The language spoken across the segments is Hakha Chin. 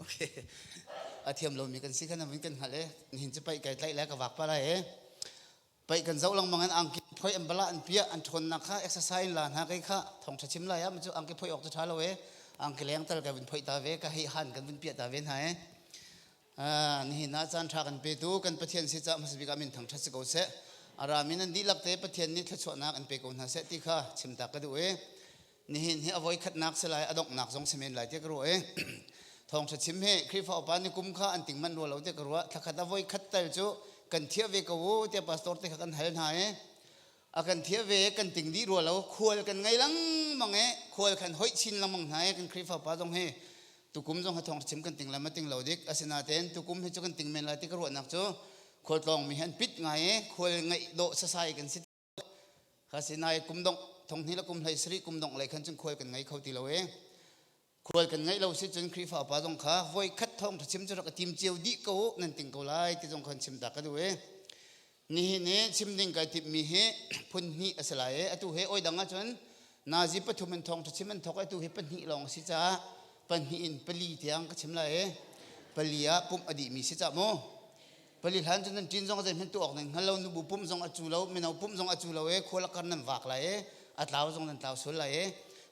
Okay. A thiam lomi kan si khan amin kan hngalh e. Nihin cu paih kai tlaih le ka vak pa lai e. Paih kan zoh lengmang in angki phoi an bala an piah an ṭhawnnak kha exercise in la hna kai kha thong ṭha chim lai ah cu angki phoi awk cu ṭha lo e. Angki leng tal ka vun phoi ta ve ka hei han kan vun piah ta ve hna e. Nihin ah caan ṭha kan petu kan Pathian si caah hmasa bik ah min thangṭhat si ko seh. A rami nan dihlak te Pathian nih thluachuahnak an pe ko hna seh ti kha chimtak ka duh i nihin hi a voi khatnak si lai a donghnak zong si men lai tiah ka ruah i thawngṭha chim hi Khrihfa upa nih kum kha an ting manh rua lo tiah ka ruah. Thlakhat a voi khat tal cu kan thiah ve ko u tiah pastor te kha kan hal hna i a kan thiah ve kan ting dih rua lo khual kan ngei lengmang i khual khan hoih chin lengmang hna i kan Khrihfa upa zong hi tukum zong ha thawng chim kan ting lam a ting lo dik asinain tukum hi cu kan ting men lai ti ka ruahnak cu khualtlawng mi han pit ngai i khual ngaih dawh sasai kan si kha sinai kum dong thong hnih le kum hlei sarih kum dong lei khan cun khual kan ngei kho ti lo i khual kan ngeih lo si cun Khrihfa pa zong kha voi khat thawng tha chim cu rak tim cio dih ko nan ting ko lai ti zong khan chim ta ka duh i Nihin i chim ding kai timhmi hi phun hnih a si lai i atu hi oi dang ahcun nazi pathum in thawngṭha chim an thawk atu hi pahnih lawng a si caah pahnih in pali tiang ka chim lai i pali ah pumh a dihmi si cah mu. Pali hlan cu nan ṭin zong zeihmanh tuah awk nan hngal lo, nubu pumh zong a cu lo, mino pumh zong a cu lo i khual kar nan vak lai i a tlau zong nan tlau sual lai i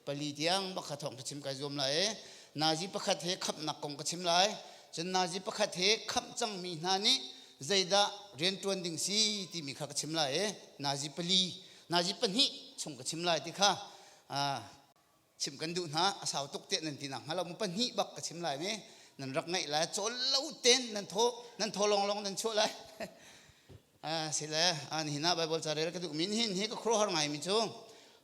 pali tiang bak kha thawngṭha chim kai zuam lai i nazi pakhat he khamhnak kong ka chim lai. Cun nazi pakhat he khamh cangmi hna nih zeidah rianṭuan ding si timi kha ka chim lai i nazi pali nazi pahnih chung ka chim lai ti kha chim kan duh hna. A sau tuk te nan ti nak hnga lo mu, pahnih bak ka chim lai mi nan rak ngaih lai. Cawl lo ten nan thaw nan thaw long long nan chuah lai. Sile an hin ah Bible ca rel ka duh min hin hi ka khuaruahhar ngai mi cu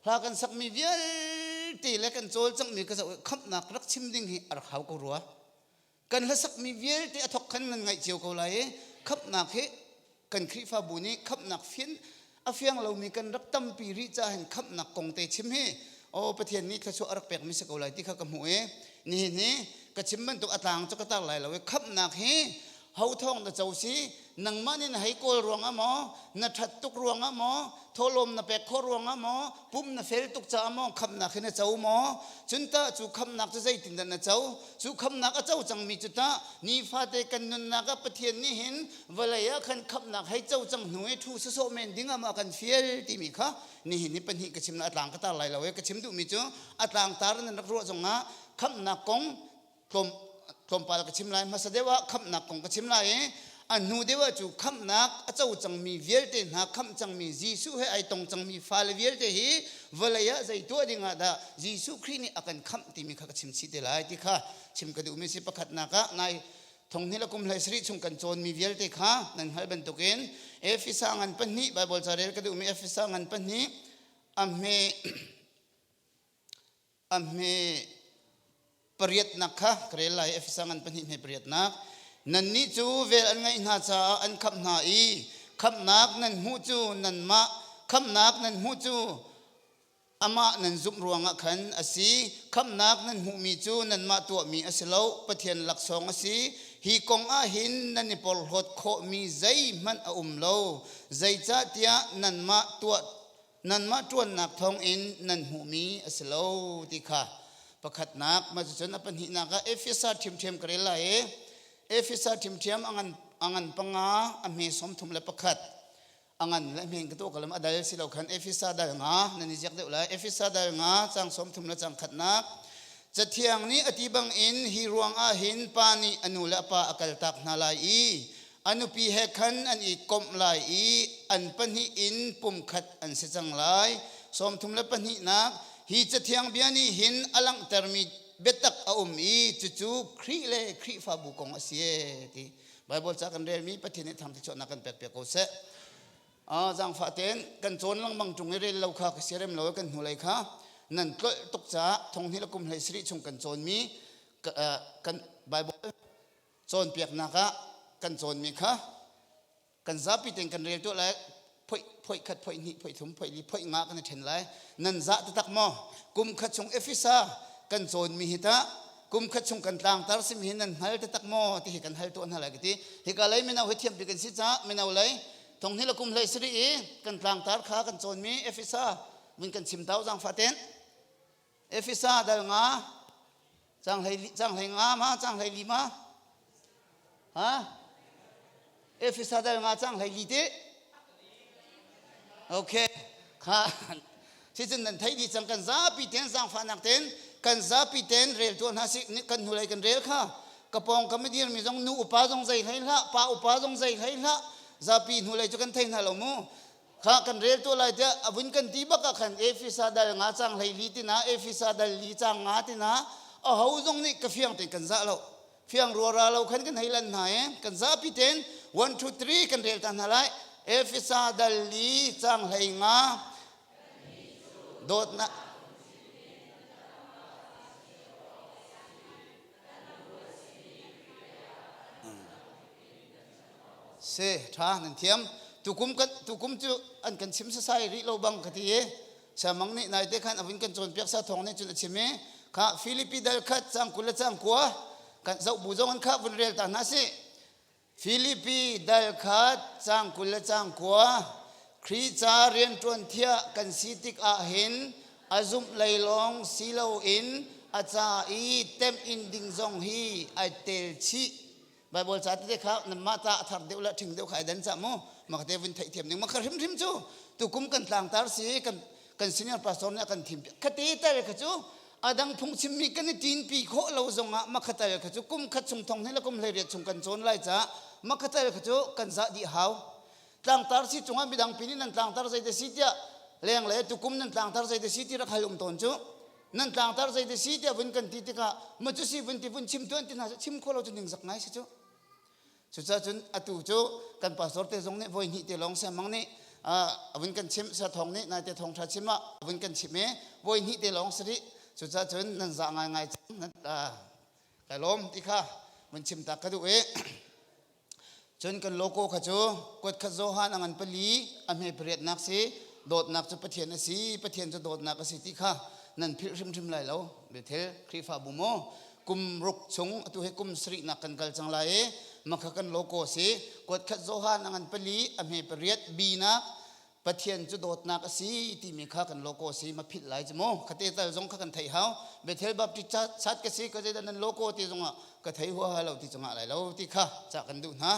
hla kan sak mi vialte le kan cawl cang mi ka zoh khamhnak rak chim ding hi a rak hau ko rua. Kan hlasakmi vialte a thok khan nan ngaih cio ko lai i khamhnak hi kan Khrihfabu nih khamhnak fian a fiang lomi kan rak tampi rih caah hin khamhnak kong te chim hi aw Pathian nih thluachuah a rak pekmi si ko lai ti kha ka hmuh i nihin hi ka chim bantuk a tlang cu ka tar lai lo i khamhnak hi ho thawng na co si, nangmah nih na hei kawl ruangah maw, na ṭhat tuk ruangah maw, thawhlawm na pek khawh ruangah maw, pum na fel tuk caah maw khamhnak hi na co maw? Cun tah cu khamhnak cu zeitindah na co? Cu khamhnak a co cangmi cu tah nifate kan nunnak ah Pathian nih hin vawlei ah khan khamhnak hei co cang hnu i ṭhu sawsawh men ding ah maw a kan fial timi kha nihin ni pahnih ka chim a tlang ka tar lai lo i ka chim duhmi cu a tlang tar nan rak ruah zongah khamhnak kong tlawm tlawmpal ka chim lai. Hmasa deuh ah khamhnak kong ka chim lai i a hnu deuh ah cu khamhnak a co cangmi vialte hna, khamh cangmi, Jesuh he ai tong cangmi fale vialte hi vawlei ah zei tuah ding ah dah Jesuh Khrih nih a kan khamh timi kha ka chim chih te lai ti kha chim ka duhmi si. Pakhatnak ah nai thong hnih le kum hlei sarih chung kan cawnmi vialte kha nan hngalh bantukin Efesa ngan pahnih Bible ca rel ka duhmi, Efesa ngan pahnih a hme pariatnak kha ka rel lai. Efesa ngan pahnih hme pariatnak: Nannih cu vel an ngaih hna caah an khamh hna i khamhnak nan hmuh cu nanmah khamhnak nan hmuh cu amah nan zumh ruangah khan a si. Khamhnak nan hmuhmi cu nanmah tuahmi a si lo, Pathian laksawng a si. Hi kong ah hin nan i porhlawt khawhmi zeihmanh a um lo, zeicahtiah nanmah tuah nanmah ṭuannak thawngin nan hmuhmi a si lo ti kha pakhatnak. Mah cucun a pahnihnak ah Efesa ṭhiamṭhiam ka rel lai i Efesa ṭhiamṭhiam a ngan panga a hme 31 a ngan le hmen ka tuah kalam a dal si lo khan Efesa dal nga nan i ziak deuh lai. Efesa dal nga cang 30 le cang khatnak: Cathiang nih a ti bangin, hi ruangah hin pa nih a nu le a pa a kaltak hna lai i a nupi he khan an i komh lai i an pahnih in pumkhat an si cang lai. 32nak: Hi cathiang bia nih hin a langhtermi biatak a um i cucu Khrih le Khrihfabu kong a si e ti Bible ca kan relmi Pathian nih tham chuahnak kan pek piak ko seh. Zaangfah tein kan cawn lengmang ṭung i rel lo kha ka siarem lo i kan hnulei kha nan tlolh tuk caah thong hnih le kum hlei sarih chung kan cawnmi kan Bible cawnpiaknak ah kan cawnmi kha kan zapi tein kan rel tuah lai. Phoih phoih khat, phoih hnih, phoih thum, phoih li, phoih nga kan i ṭhen lai. Nan zah taktak maw? Kum khat chung Efesa kan cawnmi hi tah kum khat chung kan tlangtar simi hi nan hngal taktak maw ti hi kan hal tuah hna lai ka ti. Hika lei mino hi thiampi kan si caah mino lei thong hnih le kum hlei sarih i kan tlangtar kha kan cawnmi Efesa min kan chim tau zaangfah ten. Efesa dal nga. Cang hlei cang hlei nga ma cang hlei li ma? Ha? Efesa dal nga cang hlei li ti? Okay. Kha si cun nan thei dih cang kan zapi ten zaangfahnak ten kan zapi ten rel tuah hna si kan hnulei kan rel kha ka pawng kam i dirmi zong nu upa zong zei hlei hlah pa upa zong zei hlei hlah zapi hnulei cu kan thei hna lo mu kha kan rel tuah lai tiah a vun kan ti bak ah khan Efesa dal nga cang hlei li tina Efesa dal li cang nga tina a ho zong nih ka fiang ten kan zah lo fiang ruara lo khan kan hei lan hna e kan zapi ten 1 2 3 kan rel ta hna lai Efesa dal li cang hlei nga dawtnak Si tha nan thiam tukum kan tukum cu an kan chim sasai rih lo bang ka ti i Siamang nih naite khan avin kan cawnpiak sa thawng nih cun a chim i kha Filipi dal khat cang 20 le cang 9 kan zoh bu zong an kha vun rel ta hna si Filipi dal khat cang 20 le cang 9 Khrih ca rianṭuan thiah kan si tik ah hin a zumh lei lawng si loin a ca i temh in ding zong hi ai tel chih Bible ca tete kha nanmah ta a thar deuh le ṭhing deuh kha ai dan cah mu maka te vun theihthiam ning maka hrimhrim cu tukum kan tlangtar si kan kan senior pastor nih a kan thim khate tal kha cu adang phungchimmi kan i tinpi khawh lo zongah makha tal kha cu kum khat chung thong hnih le kum 18 chung kan cawn lai caah makha tal kha cu kan zah dih hau tlangtar si cungah midang pin in nan tlangtar zeite si tiah leng le tukum nan tlangtar zeite si ti rak hal um tawn cu nan tlangtar zeite si tiah vun kan ti tikah ma cu si vun ti vun chim tuan ti hna chim kho lo cu ningzak ngai si cu cucaah cun atu cu kan pastor te zong nih voi hnih te lawng siamang nih a vun kan chim sa thong nih nai te thong tha chim ah a vun kan chim i voi hnih te lawng si rih cucaah cun nan za ngai ngai nan kai lawm ti kha vun chim ta ka duh i Cun kan logo kha cu kuatkhat Johan a ngan pali a hme pariatnak si dawtnak cu Pathian a si Pathian cu dawtnak a si ti kha nan philh hrimhrim lai lo Bethel Khrihfabu maw kum ruk chung atu hi kum sarihnak kan kal cang lai i makha kan logo si kuatkhat Johan a ngan pali a hme pariat binak Pathian cu dawtnak a si timi kha kan logo si ma philh lai cu mu khate tal zong kha kan theih hau Bethel Baptist chat ka si ka zeidah nan logo ti zongah ka thei huaha lo ti cungah lai lo ti kha ca kan duh hna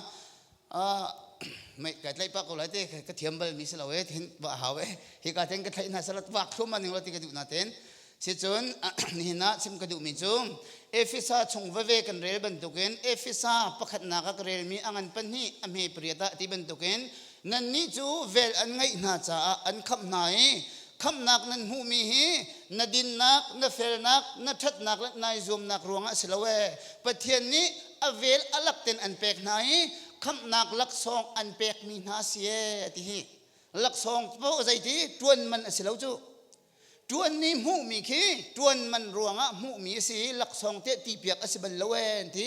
mei kai tlaih pa ko lai te ka thiam bal mi si lo e thin va hau e hi ka ten ka thlaih hna salat wak thlum aning lo ti ka duh na ten Sicun nihin ah chim ka duhmi cu Efesa chung veve kan rel bantukin Efesa pakhatnak ah ka relmi a ngan pahnih a hme pariat ah ti bantukin nannih cu vel an ngeih hna caah an khamh hna i khamhnak nan hmuhmi hi na dinnak, na felnak, na ṭhatnak le nai zuamnak ruangah si lo ee. Pathian nih a vel a lak ten an pek hna i khamhnak laksawng an pekmi hna si ee ti hi. Laksawng paoh zeiti ṭuan man a si lo cu. Ṭuanmi hmuhmi khi ṭuan man ruangah hmuhmi a si i laksawng tiah tipiak a si bal lo ee an ti.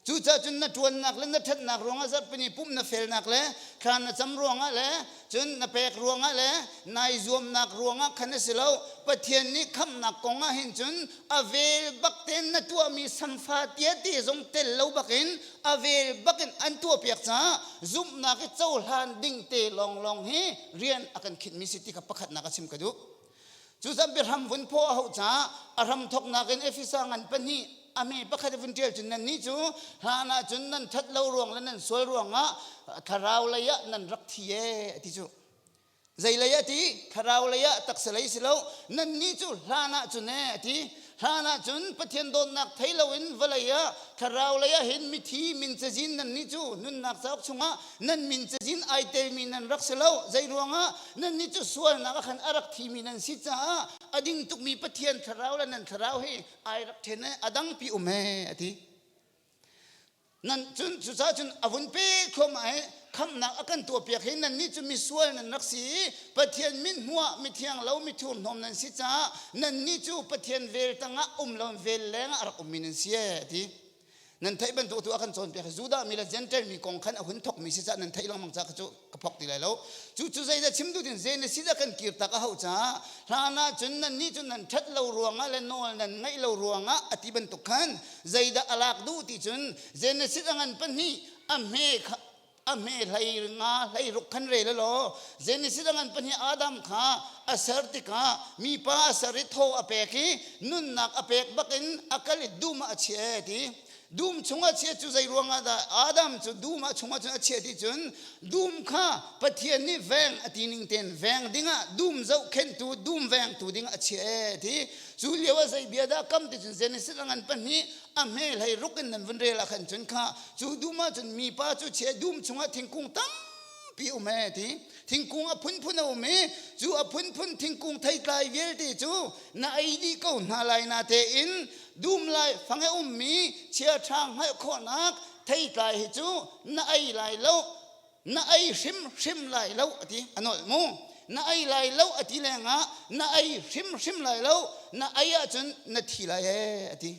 Cucaah cun na ṭuannak le na ṭhatnak ruangah zarhpini pumh na felnak le thla na cam ruangah le cun na pek ruangah le nai zuamnak ruangah khan a si lo. Pathian nih khamhnak kong ah hin cun a vel bak tein na tuahmi samfa tiate zong tel lo bakin a vel bakin an tuahpiak caah zumhnak i cohlan ding te lawnglawng hi rian a kan khinhmi si ti kha pakhatnak a chim ka duh. Cu zan biahram vun phaw a hauh caah a hram thawknak in Efesa ngan pahnih a hme pakhat i vun ṭial cun nannih cu hlan ah cun nan ṭhat lo ruang le nan sual ruangah thlarau lei ah nan rak thi ee a ti cu. Zei lei ah ti? Thlarau lei ah taksa lei si lo. Nannih cu hlan ah cun ee a ti. Hlan ah cun Pathian dawtnak thei loin vawlei ah thlarau lei ah hin mithi min cazin nannih cu nunnak cauk chungah nan min cazin ai telmi nan rak si lo. Zei ruangah nannih cu sualnak ah khan a rak thimi nan si caah a ding tukmi Pathian thlarau le nan thlarau hi ai rak ṭhen ee a dangpi um ee a ti. Nan cun cucaah cun a vun pe thluahmah i khamhnak a kan tuahpiak hi nannih cu misual nan rak si i Pathian min hmuh mithiang lo mithurhnawm nan si caah nannih cu Pathian vel tangah um lo vel lengah a rak ummi nan si ee a ti. Nan theih bantuk tu a kan cawnpiak hi Judah mi le Gentile mi kong khan a hun thokmi si caah nan theih lengmang caah cu ka phok ti lai lo. Cu cu zeidah chim duh din zei na si dah kan kir tak a hauh caah hlan ah cun nannih cu nan ṭhat lo ruangah le nawl nan ngaih lo ruangah a ti bantuk khan zeidah a lak duh ti cun Genesis a ngan pahnih a hme kha. A hme hlei nga hlei ruk khan rel law Genesis ngan pahnih Adam kha a ser tikah mipa a ser i thaw a pek i nunnak a pek bakin a kal i dum ah a chia ti. Dum chungah chia cu zei ruangah dah Adam cu dum ah chungah cun a chia ti cun dum kha Pathian nih veng a ti ning tein veng dingah dum zohkhenhtu dum vengtu ding a chia ti. Cu lio ah zei bia dah kam ti cun Genesis a ngan pahnih a hme hlei ruk in nan vun rel ah khan cun kha cu dum ah cun mipa cu chia dum chungah thingkung tampi um e ti. Thingkung a phunphun a um i cu a phunphun thingkung theitlai vialte cu na ei dih ko hna lai na tein dum lai fang a ummi chiaṭha hngalh khawhnak theitlai hi cu na ei lai lo, na ei hrimhrim lai lo a ti. A nolh mu. Na ei lai lo a ti lengah na ei hrimhrim lai lo, na ei ahcun na thi lai ee a ti.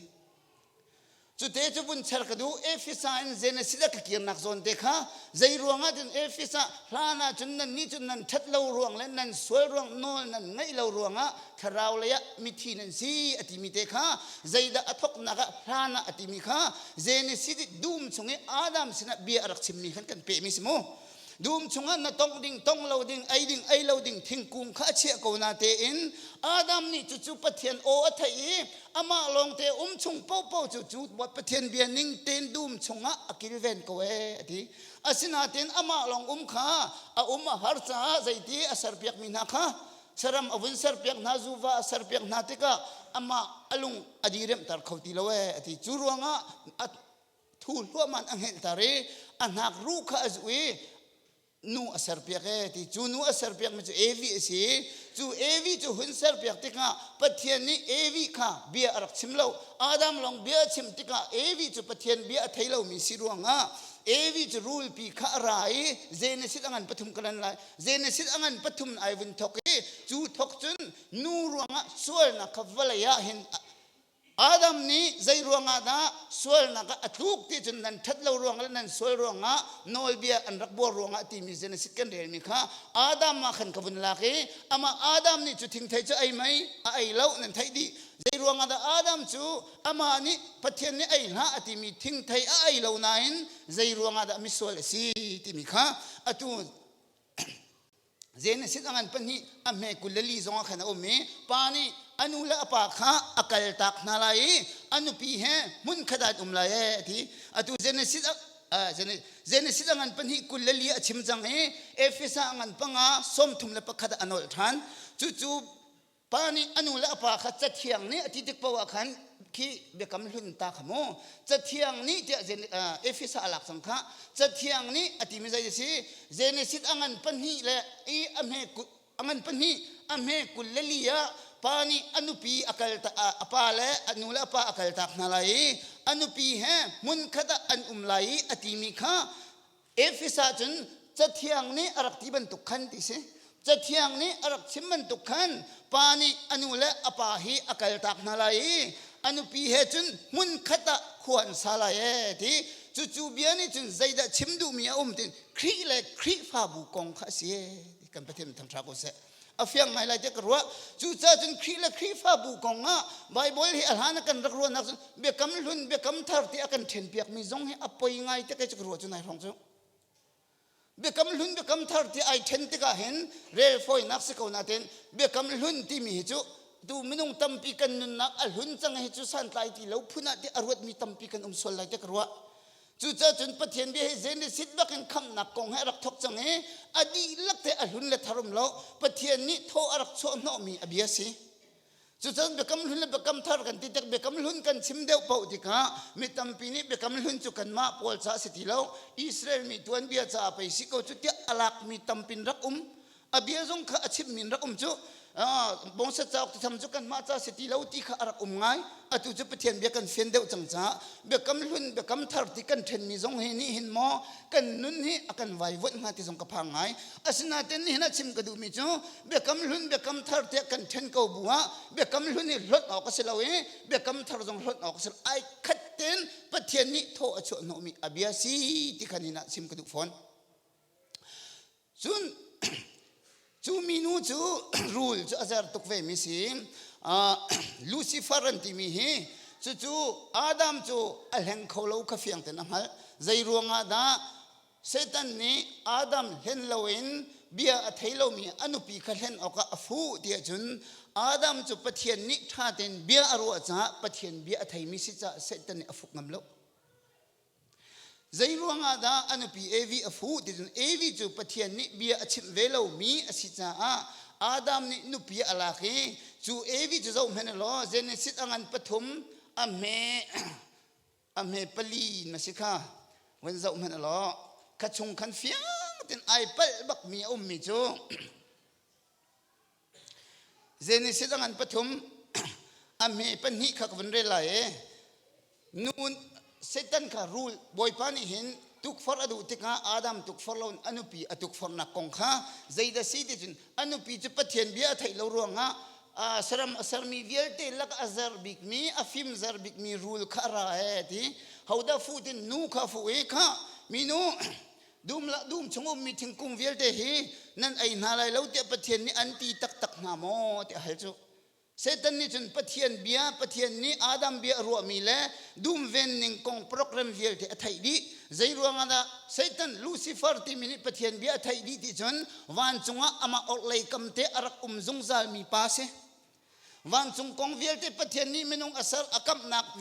Cute cu vun cher ka duh. Efesa in Genesis a ka kirnak zawn te kha zei ruangah cun Efesa hlan ah cun nan nih cun nan ṭhat lo ruang le nan sual ruang nawl nan ngaih lo ruangah thlarau lei ah mithi nan si a timi te kha zeidah a thawknak ah hlan ah a timi kha Genesis dum chung i Adam sinah bia a rak chimmi khan kan pehmi si mu. Dum chungah na tongh ding, tong lo ding, ei ding, ei lo ding thingkung kha a chiah ko na tein Adam nih cucu Pathian aw a theih i amah lawngte um chung paohpaoh cu cu Pathian bia ning tein dum chungah a kilven ko ee a ti. Asinain amah lawng um kha a um a har caah zeiti a serpiakmi hna kha saram a vun serpiak hna, zuva a serpiak hna tikah amah a lung a diremter kho ti lo ee a ti. Cu ruangah a thu hluahman a hngelhter i a hnak ruh kha a zuh i nu a serpiak e ti. Cu nu a serpiak mi cu Evi a si. Cu Evi cu hun serpiak tikah Pathian nih Evi kha bia a rak chim lo. Adam lawng bia a chim tikah Evi cu Pathian bia a thei lomi si ruangah Evi cu rulpi kha a ra i Genesis a ngan pathum ka lan lai. Genesis a ngan pathum ai vun thok i cu thok cun nu ruangah sualnak kha vawlei ah hin Adam nih zei ruangah dah sualnak ah a tluk ti cun nan ṭhat lo ruang le nan sual ruangah nawlbia an rak buar ruangah timi Genesis kan relmi kha Adam ah khan ka vun lak i amah Adam nih cu thingthei cu ei mei a ei lo nan theih dih. Zei ruangah dah Adam cu amah nih Pathian nih ei hlah a timi thingthei a ei lo nain zei ruangah dah misual a si timi kha atu Genesis a ngan pahnih a hme 24 zong ah khan a um i pa nih a nu le a pa kha a kaltak hna lai i a nupi he hmun khat ah an um lai ee a ti. Atu Genesis Genesis a ngan pahnih 24 a chim cang i Efesa a ngan panga 31 ah a nolh ṭhan. Cucu Pa nih a nu le a pa kha Cathiang nih a ti tik paoh ah khan khi biakam hlun ta kha mu Cathiang nih tiah Efesa a lak cang kha. Cathiang nih a timi zei a si? Genesis a ngan pahnih le i a hme a ngan pahnih a hme 24 ah pa nih a nupi a kal a pa le a nu le a pa a kaltak hna lai i a nupi he hmun khat ah an um lai i a timi kha Efesa cun Cathiang nih a rak ti bantuk khan ti si. Cathiang nih a rak chim bantuk khan pa nih a nu le a pa hi a kaltak hna lai i a nupi he cun hmun khat ah khua an sa lai ee ti. Cucu bia nih cun zeidah chim duhmi a um tin Khrih le Khrihfabu kong kha a si ee. Kan Pathian thangṭha ko seh. A fiang ngai lai tiah ka ruah. Cucaah cun Khrih le Khrihfabu kong ah Baibal hi a hlan ah kan rak ruahnak cun biakam hlun biakam thar ti a kan ṭhenpiakmi zong hi a poi ngai te kei cu ka ruah cu nai hrawng cu. Biakam hlun biakam thar ti ai ṭhen tikah hin rel fawinak si ko nain biakam hlun timi hi cu tu minung tampi kan nunnak a hlun cang hi cu santlai ti lo phun ah ti a ruatmi tampi kan um sual lai tiah ka ruah. Cucaah cun Pathian bia hi Genesis bak in khamhnak kong he a rak thawk cang i a dihlak te a hlun le thar um lo. Pathian nih thaw a rak chuah hnawhmi a bia si. Cucaah biakam hlun le biakam thar kan ti tik biakam hlun kan chim deuh paoh tikah mi tampi nih biakam hlun cu kanmah pawl caah si ti lo, Israel mi tuanbia caah pei si ko cu tiah a lakmi tampin rak um. A bia zong kha a chimmi in rak um cu. Bongset cauk ti tham cu kanmah ca si ti lo ti kha a rak um ngai. Atu cu Pathian bia kan fian deuh cang caah biakam hlun biakam thar ti kan ṭhenmi zong hi nih hin maw kan nun hi a kan vaivuanh hnga ti zong ka phang ngai. Asinain nihin ah chim ka duhmi cu biakam hlun biakam thar tiah kan ṭhen ko bu ah biakam hlun hi hlonh awk a si lo i biakam thar zong hlonh awk a si lo. Ai khat tein Pathian nih thaw a chuah hnawhmi a bia si ti kha nihin ah chim ka duh fawn. Cun cu minu cu rul cu a zer tuk vemi si. Lucifer an timi hi cucu Adam cu a hleng kho lo kha fiang ten a hngalh. Zei ruangah dah? Satan nih Adam hlen loin bia a thei lomi a nupi kha hlen awkah a fuh ti ahcun Adam cu Pathian nih ṭha tein bia a ruah caah Pathian bia a theimi si caah Satan nih a fuk ngam lo. Zei ruangah dah a nupi Evi a fuh ti cun Evi cu Pathian nih bia a chimh ve lomi a si caah Adam nih nupi a lak i cu Evi cu zohhmanh law Genesis a ngan pathum a hme a hme pali na si kha vun zoh hmanh law kha chung khan fiang tein ai palh bakmi a ummi cu Genesis a ngan pathum a hme pahnih kha ka vun rel lai i nun Satan kha rul Bawipa nih hin tukforh a duh tikah Adam tukforh loin a nupi a tukforhnak kong kha zeidah si ti cun a nupi cu Pathian bia a theih lo ruangah saram a sermi vialte lak a zer bikmi a fim zer bikmi rul kha a ra e ti hodah fuh tin nu kha fuh i kha minu dum la dum chung ummi thingkung vialte hi nan ei hna lai lo tiah Pathian nih an ti taktak hna maw tiah hal cu Satan nih cun Pathian bia Pathian nih Adam bia a ruahmi le dum ven ning kong program vialte a theih dih zei ruangah dah Satan Lucifer timi nih Pathian bia a theih dih ti cun vancung ah amah orhlei kam te a rak um zungzal mi pa si. Vancung kong vialte Pathian nih minung a ser a kamhnak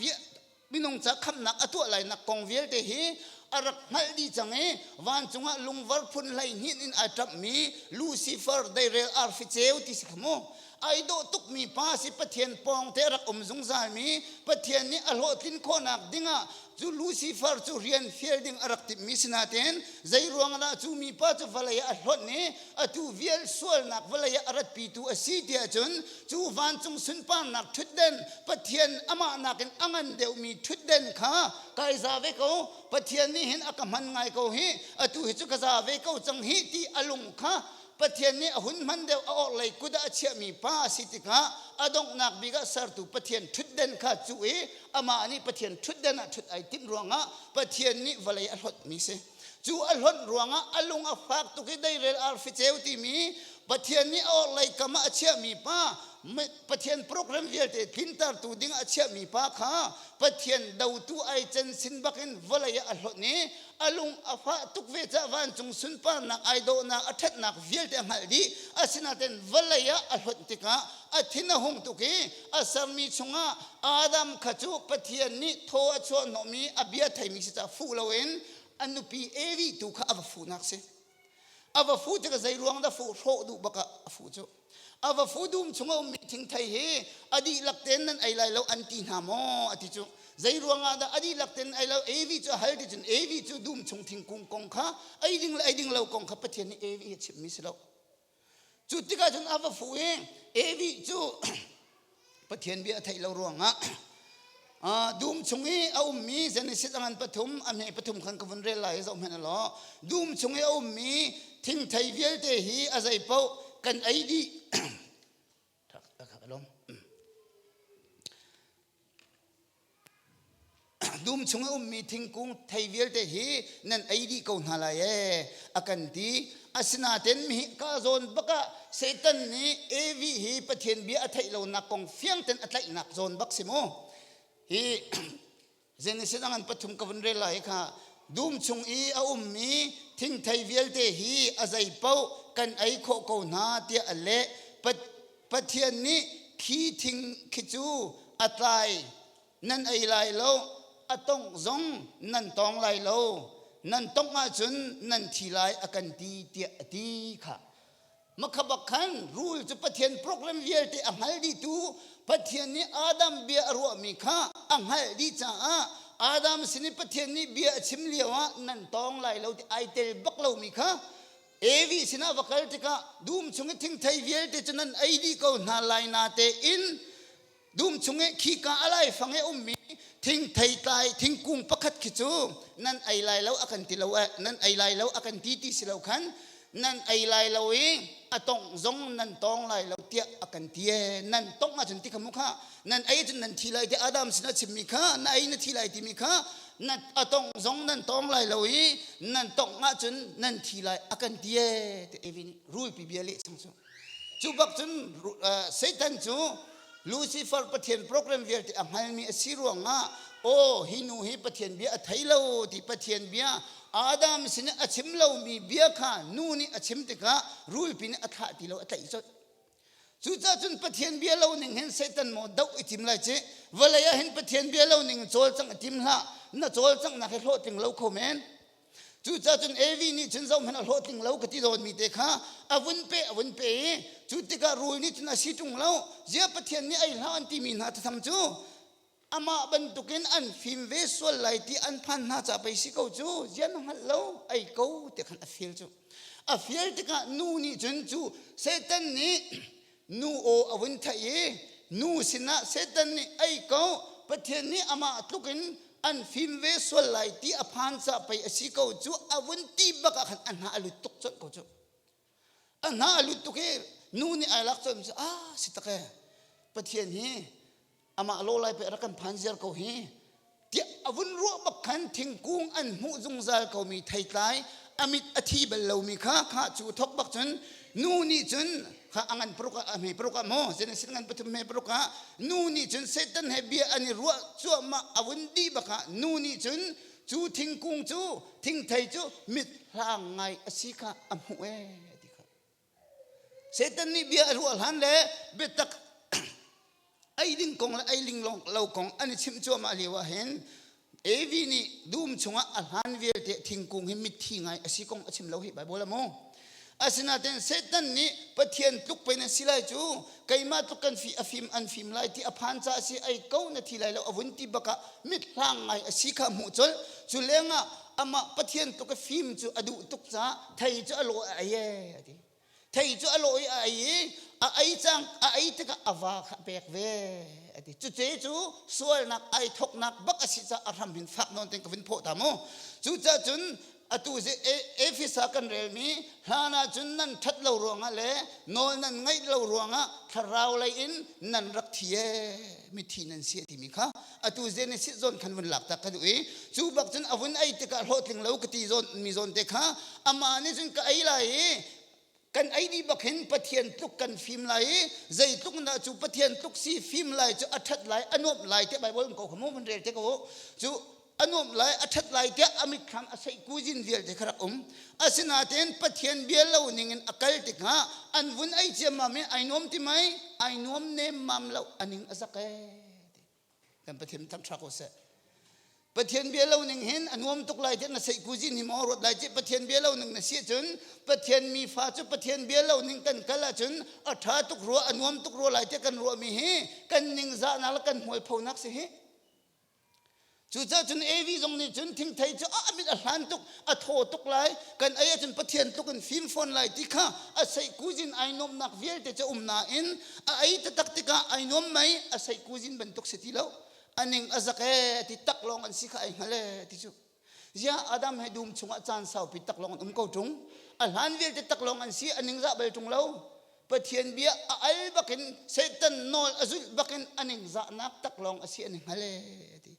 minung ca khamhnak a tuah lainak kong vialte hi a rak hngalh dih cang i vancung ah lungvar phun 12 in ai ṭamhmi Lucifer deirel arfi ceu ti si kha mu. Ai dawh tukmi pa si Pathian pawng te a rak um zungzalmi Pathian nih a hlawhtlin khawhnak dingah cu Lucifer cu rian fial ding a rak timhmi si nain zei ruang dah cu mipa cu vawlei ah a hlonh i atu vial sualnak vawlei ah a ratpitu a si tiah cun cu vancung sunparnak ṭhutden Pathian amah nakin a ngan deuhmi ṭhutden kha kai za ve ko Pathian nih hin a ka hman ngai ko hi atu hi cu ka za ve ko cang hi ti a lung kha Pathian nih a hun hman deuh a orhlei kut ah a chiahmi pa a si tikah a donghnak bik ah sertu Pathian ṭhutden kha cu i amah nih Pathian ṭhutden ah ṭhut ai timh ruangah Pathian nih vawlei a hlawtmi si. Cu a hlonh ruangah a lung a fak tuk i deirel arfi ceu timi Pathian nih a orhlei kam ah a chiahmi pa Pathian program vialte tlintertu ding a chiahmi pa kha Pathian dotu ai cen sin bakin vawlei ah a hlonh i a lung a fah tuk ve caah vancung sunparnak ai dawhnak a ṭhatnak vialte a hngalh dih. Asinain vawlei ah a hlonh tikah a thin a hung tuk i a sermi chungah Adam kha cu Pathian nih thaw a chuah hnawhmi a bia theimi si caah fuh loin a nupi Evi tu kha a va fuhnak si. A va fuh tikah zei ruang dah fuh hrawh duh bak ah a fuh cu. A va fu dum chung a ummi thingthei hi a dihlak tein nan ei lai lo an ti hna maw a ti cu. Zei ruangah dah a dihlak tein ei lo Evi cu a hal ti cun Evi cu dum chung thingkung kong kha ei ding le ei ding lo kong kha Pathian nih Evi a chimhmi si lo. Cu tikah cun a va fuh i Evi cu Pathian bia a theih lo ruangah dum chung i a ummi Genesis a ngan pathum a hme pathum khan ka vun rel lai i zoh hmanh law dum chung i a ummi thingthei vialte hi a zei paoh kan ei dih Dum chung a ummi thingkung thei vialte hi nan ei dih ko hna lai ee a kan ti. Asinain mi ka zawn bak ah Satan nih Evi hi Pathian bia a theih lonak kong fiang ten a tlaihnak zawn bak si mu. Hi Genesis a ngan pathum ka vun rel lai kha dum chung i a ummi thingthei vialte hi a zei paoh kan ei khawh ko hna tiah a leh. Pathian nih khi thing khi cu a tlai nan ei lai lo a tongh zong nan tawng lai lo nan tongh ahcun nan thi lai a kan ti tiah a ti kha makha bak khan rul cu Pathian program vialte a hngal dihtu Pathian nih Adam bia a ruahmi kha a hngalh dih caah Adam sin i Pathian nih bia a chim lio ah nan tawng lai lo ti ai tel bak lomi kha Evi sinah va kal tikah dum chung i thingthei vialte cu nan ei dih ko hna lai na tein dum chung i khika a laifang i ummi thingthei tlai thingkung pakhat khi cu nan ei lai lo a kan ti lo eh nan ei lai lo a kan ti ti si lo khan nan ei lai lo i a tongh zong nan tawng lai lo tiah a kan ti e nan tongh ahcun ti kha mu kha nan ei cun nan thi lai ti Adam sin a chimmi kha na ei na thi lai timi kha na a tongh zong nan tawng lai lo i nan tongh ahcun nan thi lai a kan ti e ti Evi nih rulpi bia leh cang cu cu bak cun Satan cu. Lucifer Pathian program vialte a hngalmi a si ruangah aw hi nu hi Pathian bia a thei lo ti Pathian bia Adam sin a chim lomi bia kha nu nih a chim tikah rulpi nih a thlah ti lo a tlaih colh. Cucaah cun Pathian bia lo ning hin Satan maw doh i tim lai ci vawlei ah hin Pathian bia lo ning cawlcangh i tim hlah na cawlcanghnak hi hlawhtling lo kho men. Cucaah cun Evi nih cun zohhmanh a hlawhtling lo ka ti dawnmi te kha a vun pe a vun pe i cu tikah rul nih cun a si ṭung lo zia Pathian nih ei hlah an timi hna thatham cu amah bantukin an fim ve sual lai ti an phan hna ca pei si ko cu zia na hngalh lo ei ko ti khan a fial cu a fial tikah nu nih cun cu Satan nih nu aw a vun theih i nu sinah Satan nih ei ko Pathian nih amah tluk in an fim ve sual lai ti a phan ca pei a si ko cu a vun ti bak ah khan a hna a lut tuk colh ko cu a hna a lut tuk i nu nih ai lak colh ah si tak e Pathian hi amah lo lai pe rak kan phan ziar ko hi tiah a vun ruah bak khan thingkung an hmuh zungzal komi theitlai a mit a thi bal lomi kha kha cu thok bak cun nu nih cun kha a ngan paruk ah a hme paruk ah maw Genesis ngan pathum hme paruk ah nu nih cun Satan he bia an i ruah cuahmah a vun dih bak ah nu nih cun cu thingkung cu thingthei cu mit hlang ngai a si kha a hmuh ee ti kha Satan nih bia a ruah hlan le biatak ei ding kong le ei ling lo kong an i chimh cuahmah lio ah hin Evi nih dum chungah a hlan vialte thingkung hi mitthi ngai a si kong a chim lo hi Bible a mu. Asinain Satan nih Pathian tluk pei na si lai cu keimah tluk kan fi a fim an fim lai ti a phan ca a si ei ko na thi lai lo a vun ti bak ah mit hlang ngai a si kha hmuh colh cu lengah amah Pathian tluk a fim cu a duh tuk caah thei cu a lawh a ei ee a ti thei cu a lawh i a ei i a ei cang a ei tikah a va kha a pek ve a ti cuce cu sualnak ai thoknak bak a si caah a hram hin fak nawn ten ka vun phawh ta mu cucaah cun atu Efesa kan relmi hlan ah cun nan ṭhat lo ruangah le nawl nan ngaih lo ruangah thlarau lei in nan rak thi ee mithi nan si timi kha atu Genesis zawn khan vun lak tak ka duh i cu bak cun a vun ei tikah hlawhtling lo ka ti zawn mi zawn te kha amah nih cun ka ei lai i kan ei dih bak hin Pathian tluk kan fim lai i zeitluk dah cu Pathian tluk si fim lai cu a ṭhat lai a nuamh lai tiah Bible um ko kha mu vun rel te ko cu a nuamh lai a ṭhat lai tiah a mitthlam a seih kuzin vialte kha rak um asinain Pathian bia lo ningin a kal tikah an vun ei ciammam i ai nuam ti mei ai nuam nemmam lo a ning a zak ee kan Pathian thangṭha ko seh Pathian bia lo ning hin a nuam tuk lai tiah na seih kuzin hi maw ruat lai ci Pathian bia lo ning na si cun Pathian mi fa cu Pathian bia lo ning kan kal ahcun a ṭha tuk rua a nuam tuk rua lai tiah kan ruahmi hi kan ningzahnak le kan hmualphonak si hi Cucaah cun Evi zong nih cun thingthei cu a mit a hlan tuk, a thaw tuk lai, kan ei ahcun Pathian tluk in fim fawn lai ti kha a seihkuzin ai nuamnak vialte cu um nain a ei taktak tikah ai nuam mei a seihkuzin bantuk si ti lo. A ning a zak ee ti tak lawng an si kha ai hngal ee ti cu. Ziah Adam he dum chungah caan saupi tak lawng an um ko ṭung. A hlan vialte tak lawng an si, a ningzah bal ṭung lo. Pathian bia a al bakin Satan nawl a zulh bakin a ningzahnak taklawng a si an i hngal ee ti.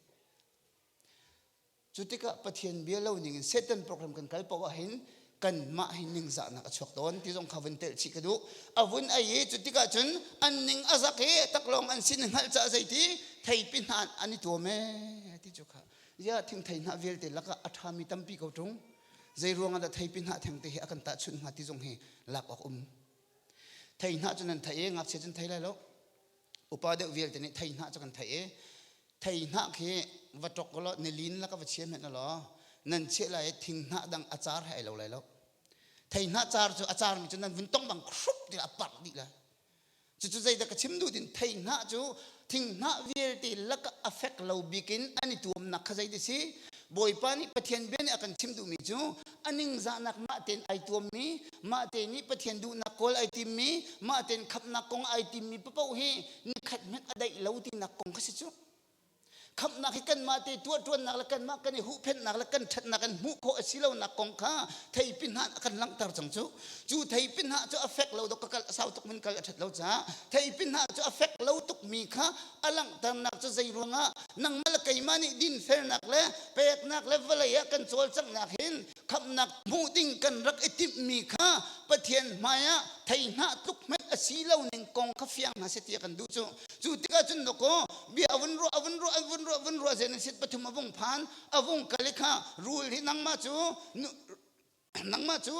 Cu tikah Pathian bia lo ning in Satan program kan kal paoh ahhin kanmah hi ningzahnak a chuak tawn ti zong kha vun telh chih ka duh. A vun ei i cu tikah cun an ning a zak i taklawng an sin hngalh caah zeiti theipi hna an i tuam ee ti cu kha. Ziah thingthei hnah vialte lakah a ṭhami tampi ko ṭung. Zei ruangah dah theipi hnah theng te hi a kan tahchunh hnga ti zong hi lak awk um. Thei hnah cu nan theih i ngakchia cun thei lai lo. Upa deuh vialte nih thei hnah cu kan theih i thei hnah khi va ṭok law nilin laka va chia hmenh law nan chiah lai i thing hnah dang a car he ai lo lai lo. Thei hnah car cu a carmi cu nan vun tong bang khrup ti a parh dih lai. Cucu zeidah ka chim duh tin thei hnah cu thinghnah vialte lakah a fek lo bik in an i tuamnak kha zei si? Bawipa nih Pathian bia nih a kan chim duhmi cu a ningzahnak mah tein ai tuammi, mah te nih Pathian duhnak kawl ai timmi, mah tein khamhnak kong ai timmi paoh hi nikhat hmanh a daih lo tinak kong kha si cu. Khamhnak hi kanmah te tuahṭuannak le kanmah kan i huhphenhnak le kan ṭhatnak in hmuh khawh a si lonak kong kha theipi hna a kan langhter cang cu. Cu theipi hna cu a fek lo dok ka kal a sau tuk min kal a ṭhat lo caah theipi hna cu a fek lo tukmi kha a langhternak cu zei ruangah nangmah le keimah nih dinfelnak le peknak le vawlei ah kan cawlcanghnak hin khamhnak hmuh ding kan rak i timhmi kha Pathian hmaiah thei hnah tluk hmanh a si lo ning kong kha fiang hna seh ti a kan duh cu. Cu tikah cun dawkaw bia a vun ruah a vun ruah a vun ruah vun ruah Genesis pathum a vung phan a vung kal i kha rul hi nangmah cu nangmah cu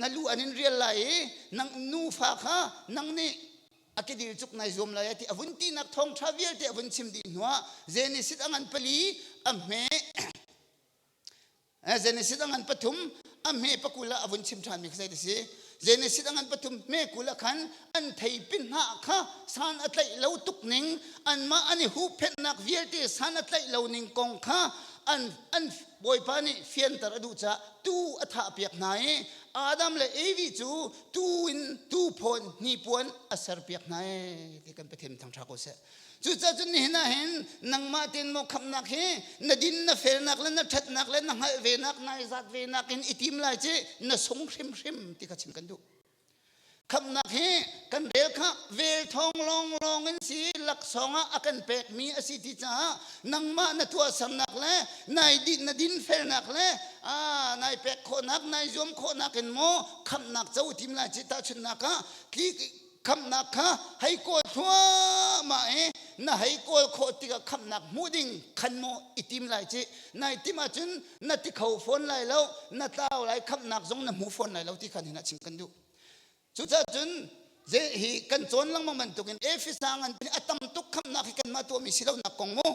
na lu an in rial lai i nang nufa kha nang nih a kedil cuk nai zuam lai ti a vun tinak thawngṭha vialte a vun chim dih hnuah Genesis a ngan pali a hme Genesis a ngan pathum a hme pakul ah a vun chim ṭhanmi kha zei si? Genesis a ngan pathum hme kul ah khan an theipin hna kha san a tlaih lo tuk ning anmah an i huhphenhnak vialte san a tlaih lo ning kong kha an an Bawipa nih fianter a duh caah tuu a thahpiak hna i Adam le Evi cu tuu in tuu phawn hnipuan a serpiak hna i ti kan Pathian thangṭha ko seh. Cucaah cun nihin ah hin nangmah tein maw khamhnak hi na din na felnak le na ṭhatnak le na hngalh venak nai zat venak in i tim lai ci na sung hrimhrim ti kha chim kan duh. Khamhnak hi kan rel kha vel thawng lawnglawng in si laksawng ah a kan pekmi a si ti caah nangmah na tuahsernak le nai din na dinfelnak le nai pek khawhnak nai zuam khawhnak in maw khamhnak co tim lai ci tahchunhnak ah khamhnak kha hei kawl thluahmah i na hei kawl khawh tikah khamhnak hmuh ding khan maw i tim lai ci nai tim ahcun na ti kho fawn lai lo na tlau lai khamhnak zong na hmu fawn lai lo ti khan hin a chim kan duh. Cucaah cun hi kan cawn lengmang bantukin Efesa ngan a tam tuk khamhnak hi kanmah tuahmi si lonak kong mu.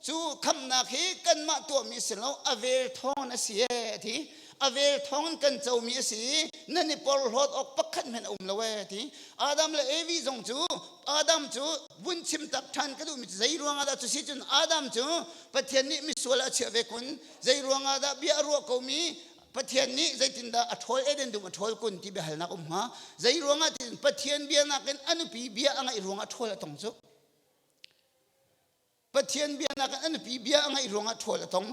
Cu khamhnak hi kanmah tuahmi si lo a vel thawng a si e ti a vel thawng in kan comi a si i nan i porhlawt awk pakhat hmanh a um lo e ti. Adam le Evi zong cu Adam cu vun chim tak ṭhan ka duhmi cu zei ruangah dah cu si cun Adam cu Pathian nih misual a chiah ve kun. Zei ruangah dah bia a ruah komi Pathian nih zeitindah a ṭhawl Eden dum a ṭhawl kun ti biahalnak um hnga. Zei ruangah ti Pathian bia nakin a nupi bia a ngaih ruangah ṭhawl a tong cu. Pathian bia nakin a nupi bia a ngaih ruangah ṭhawl a tong.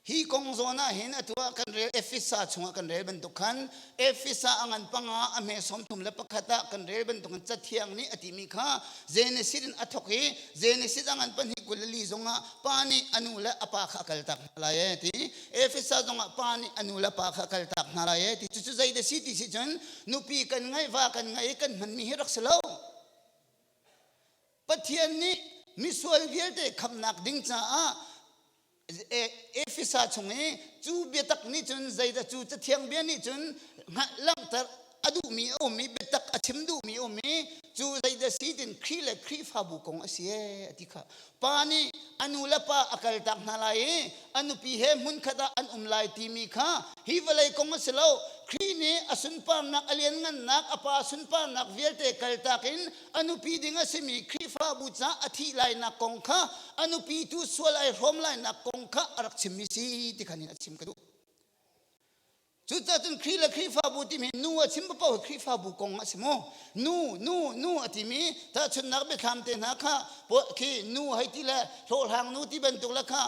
Hi kong zawn ah hin atu ah kan rel Efesa chungah kan rel bantuk khan Efesa a ngan panga a hme 31 ah kan rel bantuk in Cathiang nih a timi kha Genesis in a thawk i Genesis a ngan pahnih 24 zongah pa nih a nu le a pa kha a kaltak hna lai e ti. Efesa zongah pa nih a nu le pa kha a kaltak hna lai e ti. Cucu zei dah si ti si cun nupi kan ngeih va kan ngeih i kan hmanmi hi rak si lo. Pathian nih misual vialte khamnak ding caah Efesa chung i cu biatak nih cun zeidah cu cathiang bia nih cun langhter a duhmi a um i biatak a chim duhmi a um i cu zeidah si tin Khrih le Khrihfabu kong a si ee a ti kha. Pa nih a nu le pa a kaltak hna lai i a nupi he hmunkhat ah an um lai timi kha hi vawlei kong a si lo. Khrih nih a sunparnak a lianngannak a pa sunparnak vialte kaltak in a nupi ding a simi Khrihfabu caah a thih lainak kong kha a nupi tu sual ai hrawm lainak kong kha a rak chimmi si ti khan in a chim ka duh. Cucaah cun Khrih le Khrihfabu timi nu a chim paoh hi Khrihfabu kong a si mu. Nu, nu, nu a timi tahchunhnak biathlam te hna kha khi nu hei ti le hlawhhlang nu ti bantuk le kha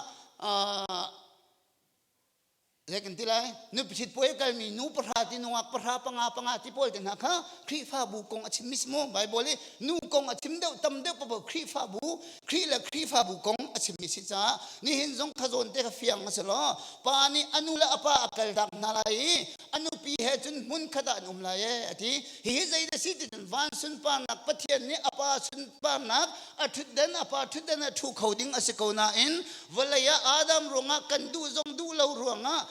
Zei kan ti lai? Nupi puai kalmi nu pahra ti nungak pahra panga panga ti pawl te hna kha Khrihfabu kong a chimmi si mu. Bible i nu kong a chim deuh tam deuh paoh Khrihfabu, Khrih le Khrihfabu kong a chimmi si caah nihin zong kha zawn te kha fiang a si lo. Pa nih a nu le a pa a kaltak hna lai i a nupi he cun hmun khat ah an um lai ee a ti. Hihi zei dah si ti cun van sunparnak Pathian nih a pa sunparnak a ṭhutdan a pa ṭhutdan a ṭhu kho ding a si ko nain vawlei ah Adam ruangah kan duh zong duh lo ruangah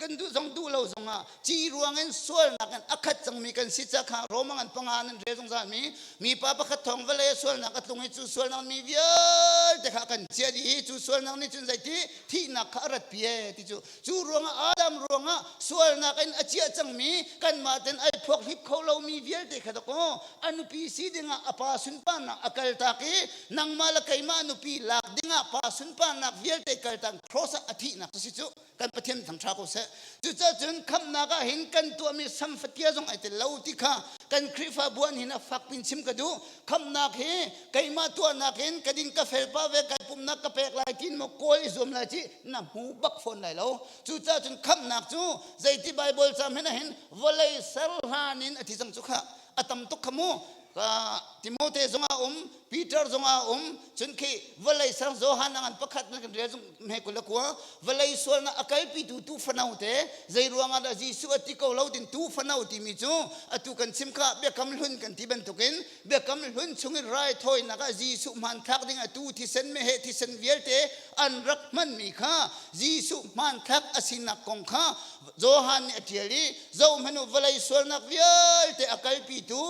kan duh zong duh lo zongah ci ruangin sualnak in a khat cangmi kan si ca kha Roma ngan panga nan rel zungzal mi mipa pakhat thawng vawlei ah sualnak a tlung i cu sualnak mi vialte kha kan chia dih i cu sualnak nih cun zeiti thihnak kha a ratpi e ti cu cu ruangah Adam ruangah sualnak in a ciah cangmi kanmah ten ai phuak hlip kho lomi vialte kha dakaw a nupi si dingah a pa sunparnak a kaltak i nangmah le keimah nupi lak dingah pa sunparnak vialte kaltak cross ah a thihnak cu si cu kan Pathian thangṭha ko seh. Cucaah cun khamhnak ah hin kan tuahmi samfatia zong ai tel lo ti kha kan Khrihfabu an hin a fak pin chim ka duh. Khamhnak hi keimah tuahnak in ka din ka fel pa ve kai pumnak ka pek lai tin maw kawl i zuam lai ci na hmu bak fawn lai lo. Cucaah cun khamhnak cu zeiti Bible cam hin ah hin vawlei ser hlan in a ti cang cu kha a tam tuk kha mu. Timote zong a um, Peter zong a um, cun khi vawlei sang Johan an pakhat na kan rel zung me kul kua vawlei sualnak a kalpitu tu fano te zei ruangah dah Jesuh a ti ko lo tin tu fano timi cu atu kan chim kha biakam hlun kan ti bantukin biakam hlun chungin raithawinak ah Jesuh hmanthlak ding atu thisen meheh thisen vialte an rak hmanmi kha Jesuh hmanthlak a sinak kong kha Johan nih a ṭial i zohhmanh u vawlei sualnak vialte a kalpitu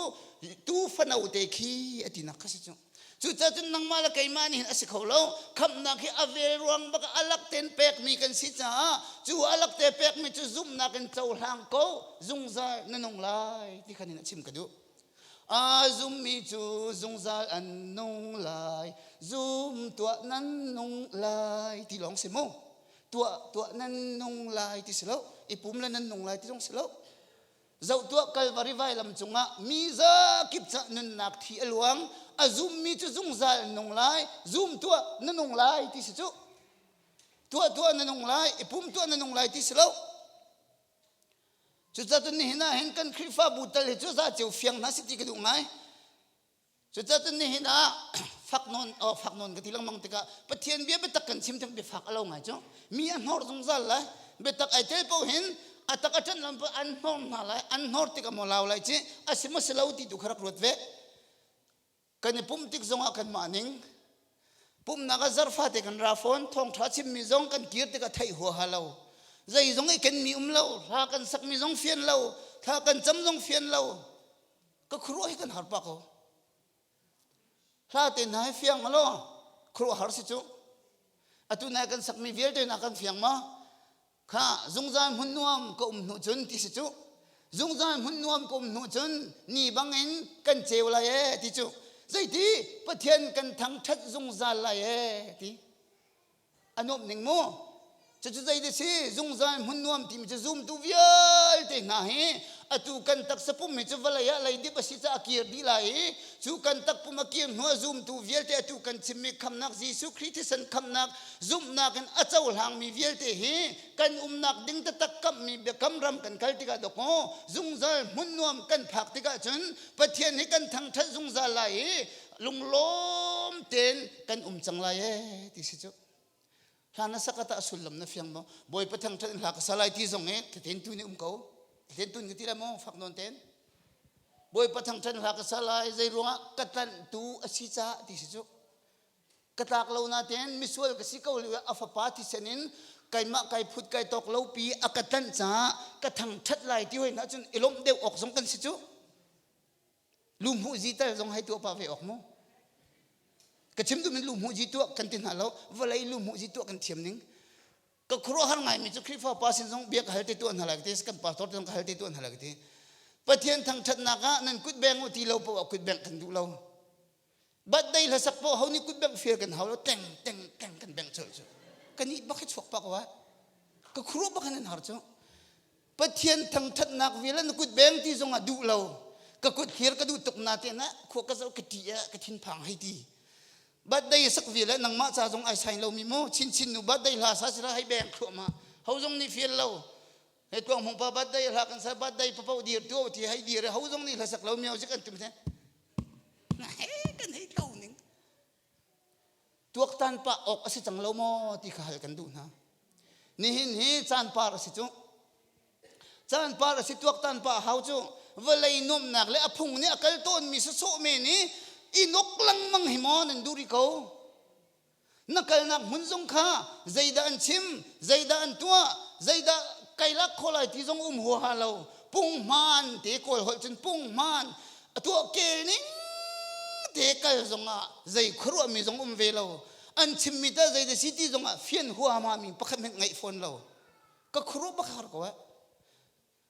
tu fano te khi a tinak kha si cu. Cucaah cun nangmah le keimah nih hin a si kho lo. Khamhnak hi a vel ruang bak a lak ten pekmi kan si caah cu a lak te pekmi cu zumhnak in cohlang ko zungzal na nung lai ti khan in a chim ka duh. A zummi cu zungzal an nung lai, zum tuah nan nung lai ti lawng si mu. Tuah tuah nan nung lai ti si lo, i pum le nan nung lai ti zong si lo. Zoh tuah Kalvari vailam cungah mi zakip ca nunnak thi a luang, a zummi cu zungzal an nung lai, zum tuah na nung lai ti si cu. Tuah tuah na nung lai, i pum tuah na nung lai ti si lo. Cucaah cun nihin ah hin kan Khrihfabu tal hi cu za ceu fiang hna si ti ka duh ngai. Cucaah cun nihin ah fak nawn oh fak nawn ka ti lengmang tikah Pathian bia biatak kan chim tik biafak a lo ngai cu. Mi a hnor zungzal lai. Biatak ai tel paoh hin a tak a ṭanh lam an hnor hna lai. An hnor tikah maw lau lai ci a si maw si lo ti tu kha rak ruat ve. Kan i pumh tik zongah kanmah ning pumhnak ah zarhfate kan ra fawn thawngṭha chimmi zong kan kir tikah theih huaha lo zeizong i kenmi um lo hla kan sakmi zong fian lo thla kan cam zong fian lo ka khuaruah hi kan har pah ko hla te hna hi fiang ma law khuaruah har si cu atu nai kan sakmi vialte na kan fiang ma kha zungzal hmun nuam ka um hnu cun ti si cu zungzal hmun nuam ka um hnu cun ni bangin kan ceu lai e ti cu zeiti pathian kan thangthat zungzal lai e ti a nuamh ning mu cucu zei si zungzal hmun nuam timi cu zumtu vialte hna hi atu kan taksa pum hi cu vawlei ah leidip a si caah a kir dih lai i cu kan takpum a kir hnu ah zumtu vialte atu kan chimmi khamnak Jesuh Khrih thisen khamnak zumhnak in a cohlangmi vialte hi kan umnak ding taktak kamhmi biakam ram kan kal tikah dawkaw zungzal hmun nuam kan phak tikah cun Pathian hi kan thangṭhat zungzal lai i lunglawm tein kan um cang lai ee ti si cu hla na sak ata sullam na fiang maw bawipa thangṭhat in hla ka sa lai ti zong i thlaten tu nih um ko thlaten tun ka ti lai maw fak nawn ten bawipa thangṭhat hla ka sa lai zei ruangah ka tlanh tu a si caah ti si cu ka tlak lo na ten misual ka si ko lio a fapa thisen in keimah kai phut kai tawk lo pi a ka tlanh caah ka thangṭhat lai ti hoi na cun i lawmh deuh awk zong kan si cu Luhmuh zi tal zong hei tuah pah ve awk mu. Ka chim duhmi luhmuh zi tuah kan ti hna lo, vawlei luhmuh zi tuah kan thiam ning. Ka khuaruahhar ngaimi cu Khrihfa pa sin zong bia ka hal te tuah hna lai ka ti, kan pastor te zong ka hal te tuah hna lai ka ti. Pathian thangṭhatnak ah nan kut beng u ti lo paoh ah kut bengh kan duh lo. Birthday hlasak paoh ho nih kut bengh fial kan hau lo, teng teng teng kan bengh colh cu. Ka nih bak hi chuak pah ko ah. Ka khuaruah bak in an har cu. Pathian thangṭhatnak vial na kut beng ti zongah duh lo ka kut hlir ka duh tuk na te na khua ka zoh ka ṭih ah ka thinphang hei ti birthday sak vial ah nangmah ca zong ai sain lomi mu chinchin nu birthday hla sa sila hei beng thluahmah ho zong nih fial lo he tuang hmung pa birthday hla kan sa birthday papo dir tu ti hei dir ho zong nih hla sak lo music an tum the he kan hei tlo ning tuaktan pah awk a si cang lo maw ti kha hal kan duh hna. Nihin hi caan par a si cu. Caan par a si tuaktan pah hau cu vawlei nuamhnak le a phung nih a kal tawnmi sawsawh men i i nok lengmang hi maw nan duh rih ko. Na kalnak hmun zong kha zeidah an chim, zeidah an tuah, zeidah kai lak khawh lai ti zong um huaha lo. Punghman te kawl holh cun punghman a tuah kel ning te kal zongah zei khuaruahmi zong um ve lo an chimmi ta zei da si ti zongah fian huama mi pakhat hmanh ngaih fawn lo ka khuaruah bak har ko eh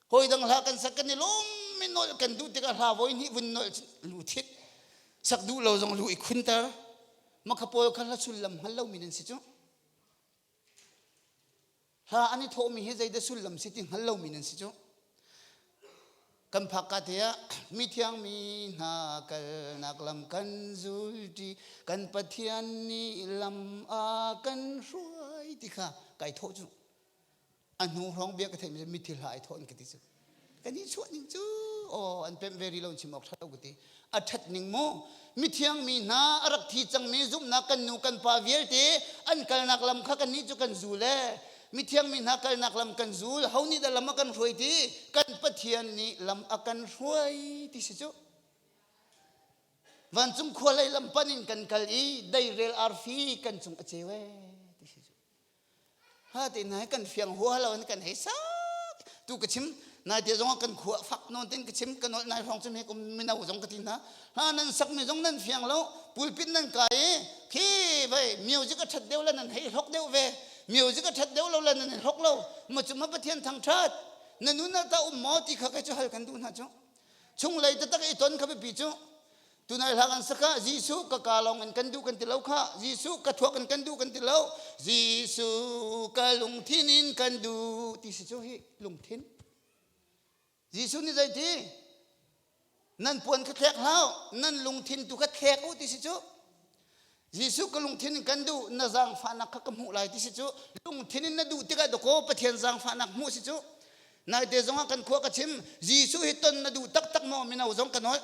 hawi dang hla kan sak kan i lawm mi nolh kan duh tikah hla voi hnih vun nolh lu thit sak duh lo zong lu i khunter makha pawl kha hla sullam hngal lo mi nan si cu Hla an i thawhmi hi zeidah sullam si ti hngal lomi nan si cu. Kan phak ka te ah mithiang mi hna kalnak lam kan zulṭi kan Pathian nih lam a kan hruai ti kha kai thawh cu. A hnu hrawng bia ka theihmi cu mithi hla ai thawh an ka ti cu. Kan i chuah ning cu aw. An pemh ve rih lo chim awk ṭha lo ka ti. A ṭhat ning mu. Mithiang mi hna a rak thi cangmi zumhnak kan nu kan pa vialte an kalnak lam kha kannih cu kan zul e. Mithiang mi hna kalnak lam kan zul. Ho nih dah lam a kan hruai ti? Kan Pathian nih lam a kan hruai ti si cu. Vancung khua lei lam pan in kan kal i deirel arfi kan cung a ceu e ti si cu. Ha te nai kan fiang hua lo in kan hei sak tu ka chim nai te zong kan khua fak non tin ka chim ka nol nai hrawng chim he kum mino zong ka ti hna ha nan sak mi zong nan fiang lo pulpit nan kai i khi vai music a that deuh la nan hei hlok deuh ve music a that deuh lo la nan hei hlok lo ma cu ma pathian thang that na nun ta um maw ti kha kai chu hal kan duh hna chu chunglei taktak i ton kha biapi cu Tunai hla kan saka Jesuh ka ka lawng in kan duh kan ti lo kha Jesuh ka thuak in kan duh kan ti lo Jesuh ka lungthin in kan duh ti si cu hi lungthin Jesuh nih zeiti nan puan kha thlek hlah nan lungthin tu kha thlek u ti si cu Jesuh ka lungthin in kan duh na zaangfahnak kha ka hmuh lai ti si cu lungthin in na duh tikah dakaw Pathian zaangfahnak hmuh si cu naite zongah kan khua ka chim Jesuh hi ton na duh taktak maw mino zong ka nawl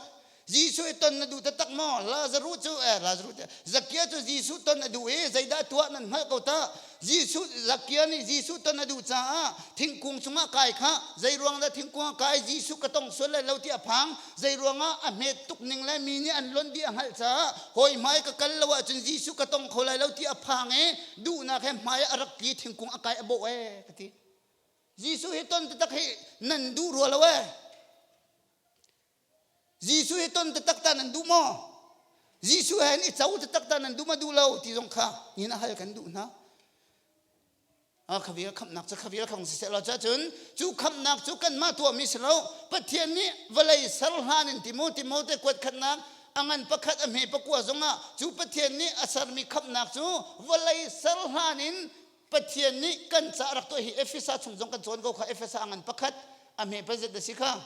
Jesuh hi ton na duh taktak maw Lazarus cu eh Lazarus Zakia cu Jesuh ton a duh i zeidah tuah nan hngalh ko ta Jesuh Zakia nih Jesuh ton a duh caah thingkung cungah kai kha zei ruang dah thingkung ah kai Jesuh ka tong sual lai lo ti a phang zei ruangah a hmet tuk ning le mi nih an lonh dih a hngalh caah hawi hmai ka kal lo ahcun Jesuh ka tong kho lai lo ti a phang i duhnak he hmai a rak tli thingkung a kai a bawh ee ka ti Jesuh hi ton taktak hi nan duh rua lo ee Jesuh hi ton taktak ta nan duh maw Jesuh he i co taktak ta nan duh ma duh lo ti zong kha nihin a hal kan duh hna khavial khamhnak cu khavial khong siseh law cun cu khamhnak cu kanmah tuahmi si lo Pathian nih vawlei ser hlan in timu Timote kuat khatnak a ngan pakhat a hme pakua zongah cu Pathian nih a sermi khamhnak cu vawlei ser hlan in Pathian nih kan ca rak tuah hi Efesa chung zong kan cawn ko kha Efesa a ngan pakhat a hme pazet a si kha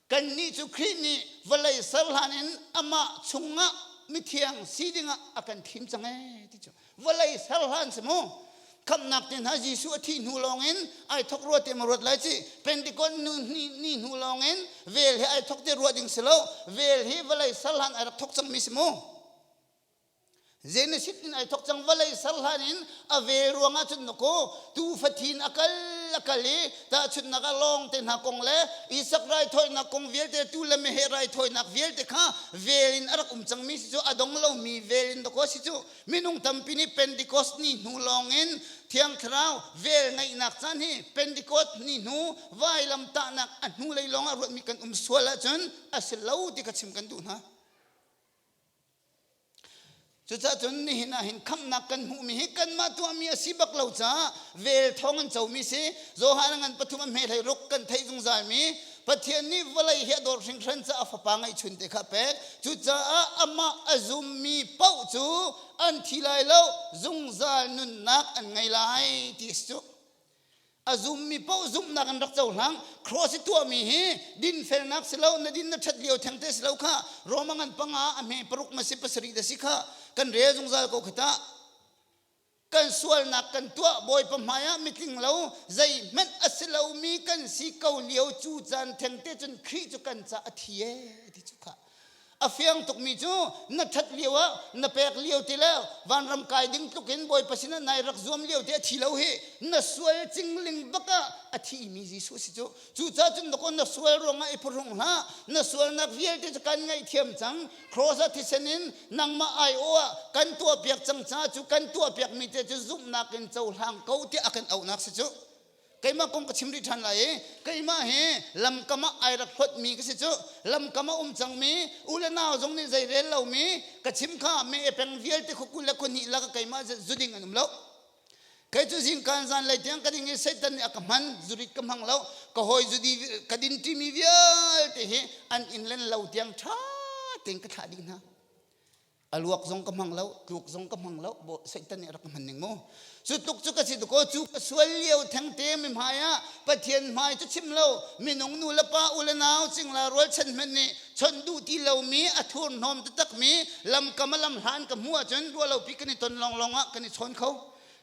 Kannih cu Khrih nih vawlei ser hlan in amah chungah mithiang si dingah a kan thim cang ee ti cu vawlei ser hlan si mu khamhnak te hna Jesuh a thih hnu lawngin ai thok rua te ma ruat lai ci Pentecost nu ni hnu lawngin vel hi ai thok te ruah ding si lo vel hi vawlei ser hlan ai rak thok cangmi si mu Genesis in ai thok cang vawlei ser hlan in a ve ruangah cun na ko tu fathin a kal a kal i tahchunhnak ah lawng te hna kong le Isak raithawinak kong vialte tu le meheh raithawinak vialte kha vel in a rak um cangmi si cu a dong lomi vel in dakaw si cu minung tampi nih Pentecost ni hnu lawng in Thiang Thlarau vel ngeihnak caan hi Pentecost ni hnu vailam tahnak a hnu lei lawng ah ruatmi kan um sual ahcun a si lo ti ka chim kan duh hna. Cucaah cun nihin ah hin khamhnak kan hmuhmi hi kanmah tuahmi a si bak lo caah vel thawng an comi si. Johan ngan pathum a hme hlei ruk kan theih zungzalmi Pathian nih vawlei hi a dawt hringhran caah a fapa ngeihchun te kha a pek. Cucaah amah a zummi paoh cu an thi lai lo, zungzal nunnak an ngei lai ti a si cu. A zummi paoh zumhnak an rak cohlang. Cross i tuahmi hi dinfelnak si lo, na din na ṭhat lio thengte si lo kha Roma ngan panga a hme paruk ma si pasarih da si kha kan rel zungzal ko kha tah. Kan sualnak kan tuah Bawipa hmaiah mitling lo zeihmanh a si lomi kan si ko lio cu caan thengte cun Khrih cu kan ca a thi ee ti cu kha. A fiang tukmi cu na ṭhat lio ah na pek lio ti le vanram kai ding tluk in Bawipa sinah nai rak zuam lio ti a thi lo hi na sual cingling bak ah a thimi Jesuh si cu. Cucaah cun dakaw na sual ruangah i phuhrung hlah. Na sualnak vialte cu kan ngaihthiam cang. Cross ah thisen in nangmah aiawh ah kan tuahpiak cang caah cu kan tuahpiakmi te cu zumhnak in cohlang ko tiah a kan auhnak si cu. Keimah kong ka chim rih ṭhan lai i keimah hi lamkam ah ai rak hlawtmi ka si cu lamkam ah um cangmi u le nau zong nih zei rel lomi ka chim kha me e peng vialte khu 22 lak ah keimah zuding an um lo kei cu zingkan zan lei tiang ka ding i Satan nih a ka hman zurit ka hmang lo ka hawi zudi ka din ṭimi vialte hi an inn len lo tiang ṭha tein ka thlah dih hna A luak zong ka hmang lo, tluk zong ka hmang lo, Satan nih a rak ka hman ning mu. Cu tluk cu ka si ko, cu ka sual lio thengte mi hmai ah Pathian hmai cu chim lo, minung nu le pa u le nau cingla rualchan hmanh nih chawnh duh ti lomi a thurhnawm taktakmi lamkam a lam hlan ka hmuh ahcun ruahlopi kan i ton lawnglawng ah kan i chawn kho.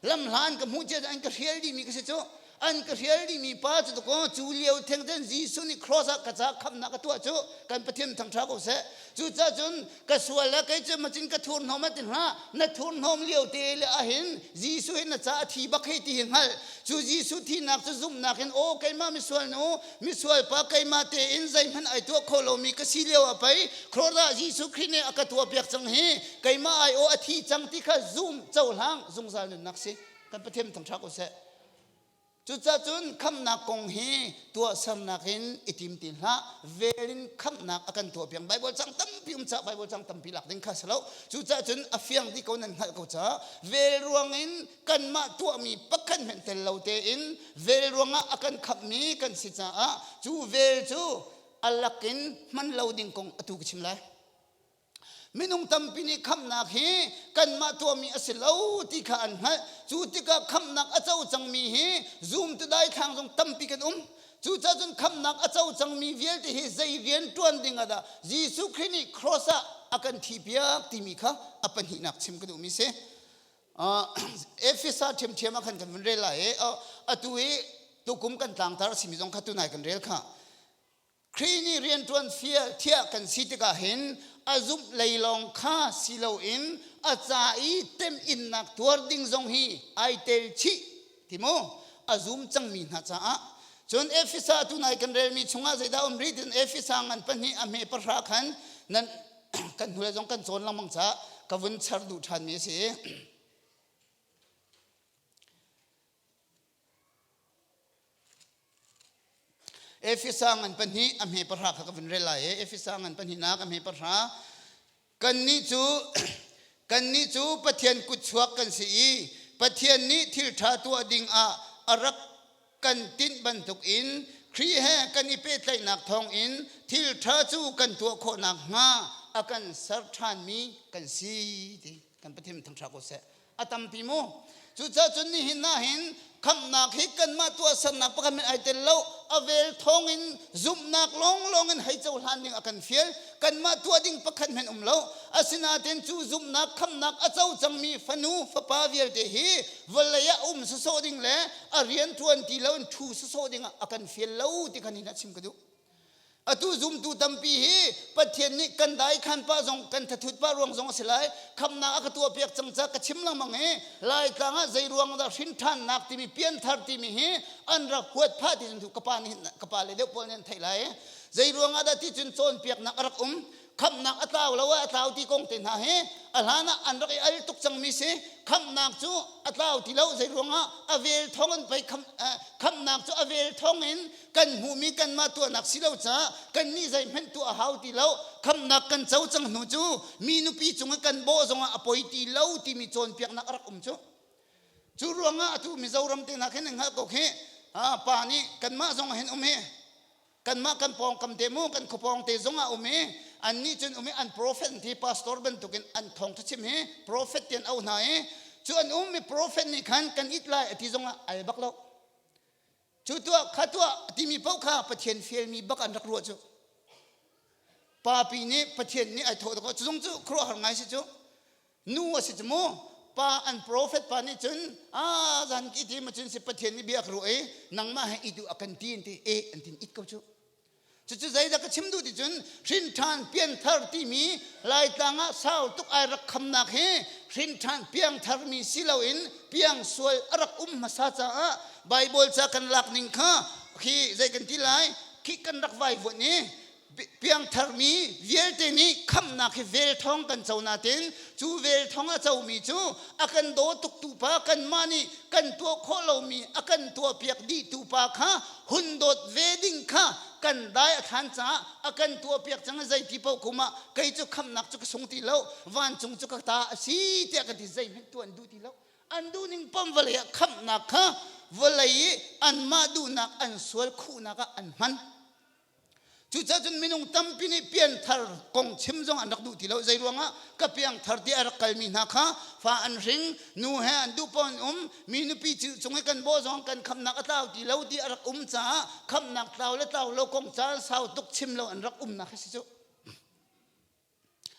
Lam hlan ka hmuh cia an ka hrial dihmi ka si cu. An ka hrial dihmi pa cu dakaw cu lio theng cun Jesuh nih cross ah ka ca khamnak a tuah cu kan Pathian thangṭha ko seh. Cucaah cun ka sual le kei cu macin ka thurhnawm a ti hlah. Na thurhnawm lio te le ahin Jesuh hi na ca a thi bak hei ti hi hngalh. Cu Jesuh thihnak cu zumhnak in aw keimah misual nu misual pa keimah tein zeihmanh ai tuah kho lomi ka si lio ah pei cross ah Jesuh Khrih nih a ka tuahpiak cang hi keimah ai aw a thi cang ti kha zum cohlang zungzal nunnak si. Kan Pathian thangṭha ko seh. Cucaah cun khamhnak kong hi tuahsernak in i tim ti hlah. Vel in khamhnak a kan tuahpiak. Baibal cang tampi um caah Baibal cang tampi lak ding kha si lo. Cucaah cun a fiang dih ko nan hngalh ko caah vel ruangin kanmah tuahmi pakhat hmanh tel lo tein vel ruangah a kan khamhmi kan si caah cu vel cu a lakin hman lo ding kong atu ka chim lai. Minung tampi nih khamhnak hi kanmah tuahmi a si lo ti kha an hngalh. Cu tikah khamhnak a co cangmi hi zumtu daithlang zong tampi kan um. Cucaah cun khamhnak a co cangmi vialte hi zei rian ṭuan ding ah dah Jesuh Khrih nih cross ah a kan thihpiak timi kha a pahnihnak chim ka duhmi si. Efesa ṭhiamṭhiam ah khan kan vun rel lai i atu i tukum kan tlangtar a simi zong kha tunai kan rel kha. Khrih nih rianṭuan fial thiah kan si tikah hin a zumh lei lawng kha si loin a ca i temhinnak tuar ding zong hi ai tel chih ti mu a zum cangmi hna caah. Cun Efesa tunai kan relmi chungah zeidah um rih tin Efesa ngan pahnih a hme pahra khan nan kan hnulei zong kan cawn lengmang caah ka vun char duh ṭhanmi a si. Efesa ngan pahnih a hme pahra kha ka vun rel lai i Efesa ngan pahnihnak a hme pahra. Kannih cu kannih cu Pathian kutchuak kan si i Pathian nih thil ṭha tuah ding ah a rak kan tinh bantukin Khrih he kan i pehtlaihnak thawngin thil ṭha cu kan tuah khawh nakhnga a kan ser ṭhanmi kan si ti kan Pathian thangṭha ko seh. A tampi mu. Cucaah cun nihin ah hin khamhnak hi kanmah tuahsernak pakhat men ai tel lo. A vel thawngin zumhnak lawnglawng in hei cohlan ding a kan fial. Kanmah tuah ding pakhat hmanh um lo. Asinain cu zumhnak khamhnak a co cangmi fanu fapa vialte hi vawlei ah um sawsawh ding le a rian ṭuan ti lo in ṭhu sawsawh ding ah a kan fial lo ti kha nihin ah chim ka duh. Atu zumtu tampi hi Pathian nih kan daikhan pah zong kan thathut pah ruang zong a si lai. Khamnak a ka tuahpiak cang ca ka chim lengmang i Laitlang ah zei ruang dah hrinṭhannak timi pianthar timi hi an rak huat phah ti cun ka pa nih ka pa le deuh pawl nih an theih lai. Zei ruang ah dah ti cun cawnpiaknak a rak um. Khamhnak a tlau lo ah a tlau ti kong te hna hi a hlan ah an rak i al tuk cangmi si. Khamhnak cu a tlau ti lo. Zei ruangah a vel thawng in pei khamhnak cu a vel thawng in kan hmuhmi kanmah tuahnak si lo caah kannih zeihmanh tuah a hau ti lo. Khamhnak kan co cang hnu cu mi nupi cung i kan bawh zongah a poi ti lo timi cawnpiaknak a rak um cu. Cu ruangah atu Mizoram te hna khin hngalh ko khi pa nih kanmah zong hin um hi kanmah kan pawngkam te mu kan khuapawng te zong ah um i annih cun um i an prophet ti pastor bantukin an thawngtha chim hi prophet ti an auh hna i cu an um mi prophet nih khan kan it lai a ti zong ah al bak lo. Cu tuah kha tuah timi paoh kha Pathian fialmi bak an rak ruah cu. Papi nih Pathian nih ai thawh cu zong cu khuaruahhar ngai si cu. Nu a si cu mu. Pa an prophet pa nih cun a zan ki ti ma cun si Pathian nih bia ka ruah i nangmah he i duh a kan ti an ti e an tin it ko cu. Cucu zeidah ka chim duh ti cun hrinṭhan pianthar timi Laitlang ah sau tuk ai rak khamnak hi hrinṭhan piangtharmi si loin piangsual a rak um hmasa caah Baibal ca kan lak ning kha khi zei kan ti lai khi kan rak vaivuanh i piangtharmi vialte nih khamhnak hi vel thawng kan co natin cu vel thawng a comi cu a kan daw tuktu pa kanmah nih kan tuah khawh lomi a kan tuahpiak dihtu pa kha hun dawt ve ding kha kan dai a thlan caah a kan tuahpiak cang. Zeiti paoh kum ah kei cu khamhnak cu ka sung ti lo, vancung cu ka ta a si tiah kan ti. Zeihmanh tuah an duh ti lo. An duhning pom vawlei ah khamhnak kha vawlei i anmah duhnak an sual khuhnak ah an hman. Cucaah cun minung tampi nih pianthar kong chim zong an rak duh ti lo. Zei ruangah ka piangthar ti a rak kalmi hna kha fa an hring, nu he an duh paoh an um, mi nupi cung i kan bawh zong kan khamnak a tlau ti lo ti a rak um caah khamnak tlau le tlau lo kong caan sau tuk chim lo an rak umnak hi si cu.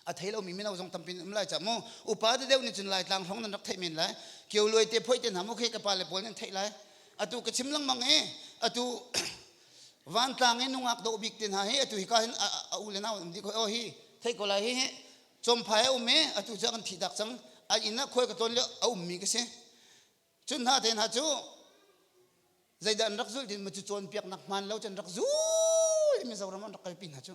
A thei lomi mino zong tampi um lai ca mu. Upa te deuh nih cun Laitlang hrawng nan rak theih men lai. Kio luai te phoi te hna mu khi ka pa le pawl nan theih lai. Atu ka chim lengmang i atu vantlang i nungak dawh bik te hna hi atu hika hin a u le nau an um dih ko. Oh hi thei ko lai hi hi Cawmphai a um i atu cu a kan thih tak cang. An inn ah khuai ka tlawn lio a ummi ka si. Cun hna te hna cu zeidah an rak zulh tin ma cu cawnpiaknak hmaan lo cu an rak zul i Mizoram an rak kalpi hna cu.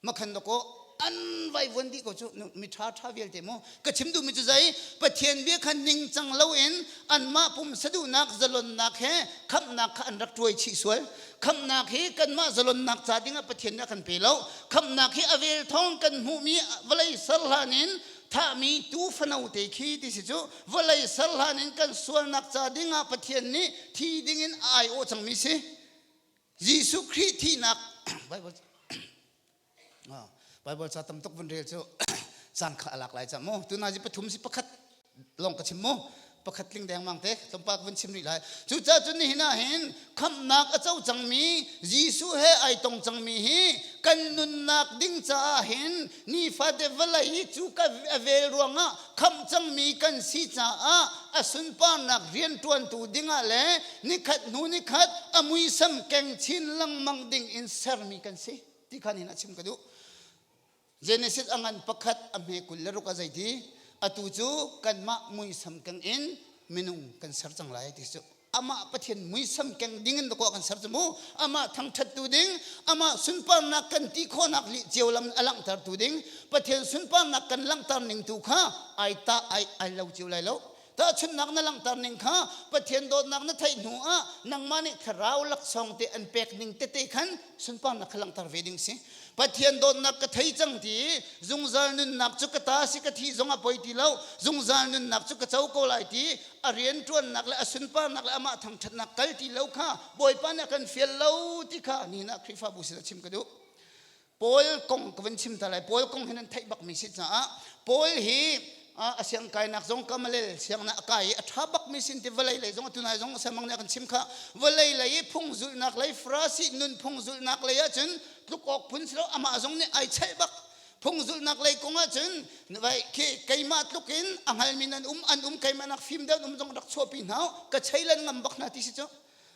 Makhan dawkaw an vaivuan dih ko cu mi ṭha ṭha vialte mu ka chim duhmi cu zei Pathian bia kha ningcang loin anmah pumsa duhnak zalonnak he khamhnak kha an rak ṭuai chih sual. Khamhnak hi kanmah zalonnak ca dingah Pathian nih a kan pe lo. Khamhnak hi a vel thawng kan hmuhmi vawlei ser hlan in thahmi tuu fano te khi ti si cu vawlei ser hlan in kan sualnak ca dingah Pathian nih thi dingin a aiawh cangmi si. Jesuh Khrih thihnak Bible Bible ca tam tuk vun rel cu caan kha a lak lai ca mu. Tuna ji pathum si pakhat lawng ka chim mu. Pakhat tling dengmang te tlawmpal ka vun chim rih lai. Cucaah cun nihin ah hin khamhnak a co cangmi Jesuh he ai tong cangmi hi kan nunnak ding caah hin nifate vawlei hi cu ka a vel ruangah khamh cangmi kan si caah a sunparnak rianṭuantu dingah le nikhat hnu nikhat a muisam keng chin lengmang ding in sermi kan si ti khan hin a chim ka duh. Genesis a ngan pakhat a hme 26 a zeiti atu cu kanmah muisam keng in minung kan ser cang lai ti cu amah Pathian muisam keng ding in dakaw kan ser cu mu amah thangṭhattu ding amah sunparnak kan ti khawhnak lih cio lam a langhtertu ding Pathian sunparnak kan langhter ning tu kha ai ta ai ai lo cio lai lo Tahchunhnak na langhter ning kha Pathian dawtnak na theih hnu ah nangmah nih thlarau laksawng te an pek ning tete khan sunparnak kha langhter ve ding si. Pathian dawtnak ka thei cang ti i zungzal nunnak cu ka ta si ka thi zong a poi ti lo zungzal nunnak cu ka co ko lai ti a rianṭuannak le a sunparnak le amah thangṭhatnak kal ti lo kha Bawipa nih a kan fial lo ti kha nihin ah Khrihfabu sin a chim ka duh. Paul kong ka vun chim ta lai. Paul kong hi nan theih bakmi si caah Paul hi a siang kainak zong Kamalel siangnak a kai i a ṭha bakmi sin ti vawlei lei zong atu nai zong semang nih a kan chim kha vawlei lei i phung zulhnak lei Farasi nunphung zulhnak lei ahcun tluk awk phun si lo amah zong nih ai chelh bak phung zulhnak lei kong ahcun vai khi keimah tluk in a hngalmi nan um an um keimah nak fim deuh um zong rak chuahpi hna ka cheilan ngam bak hna ti si cu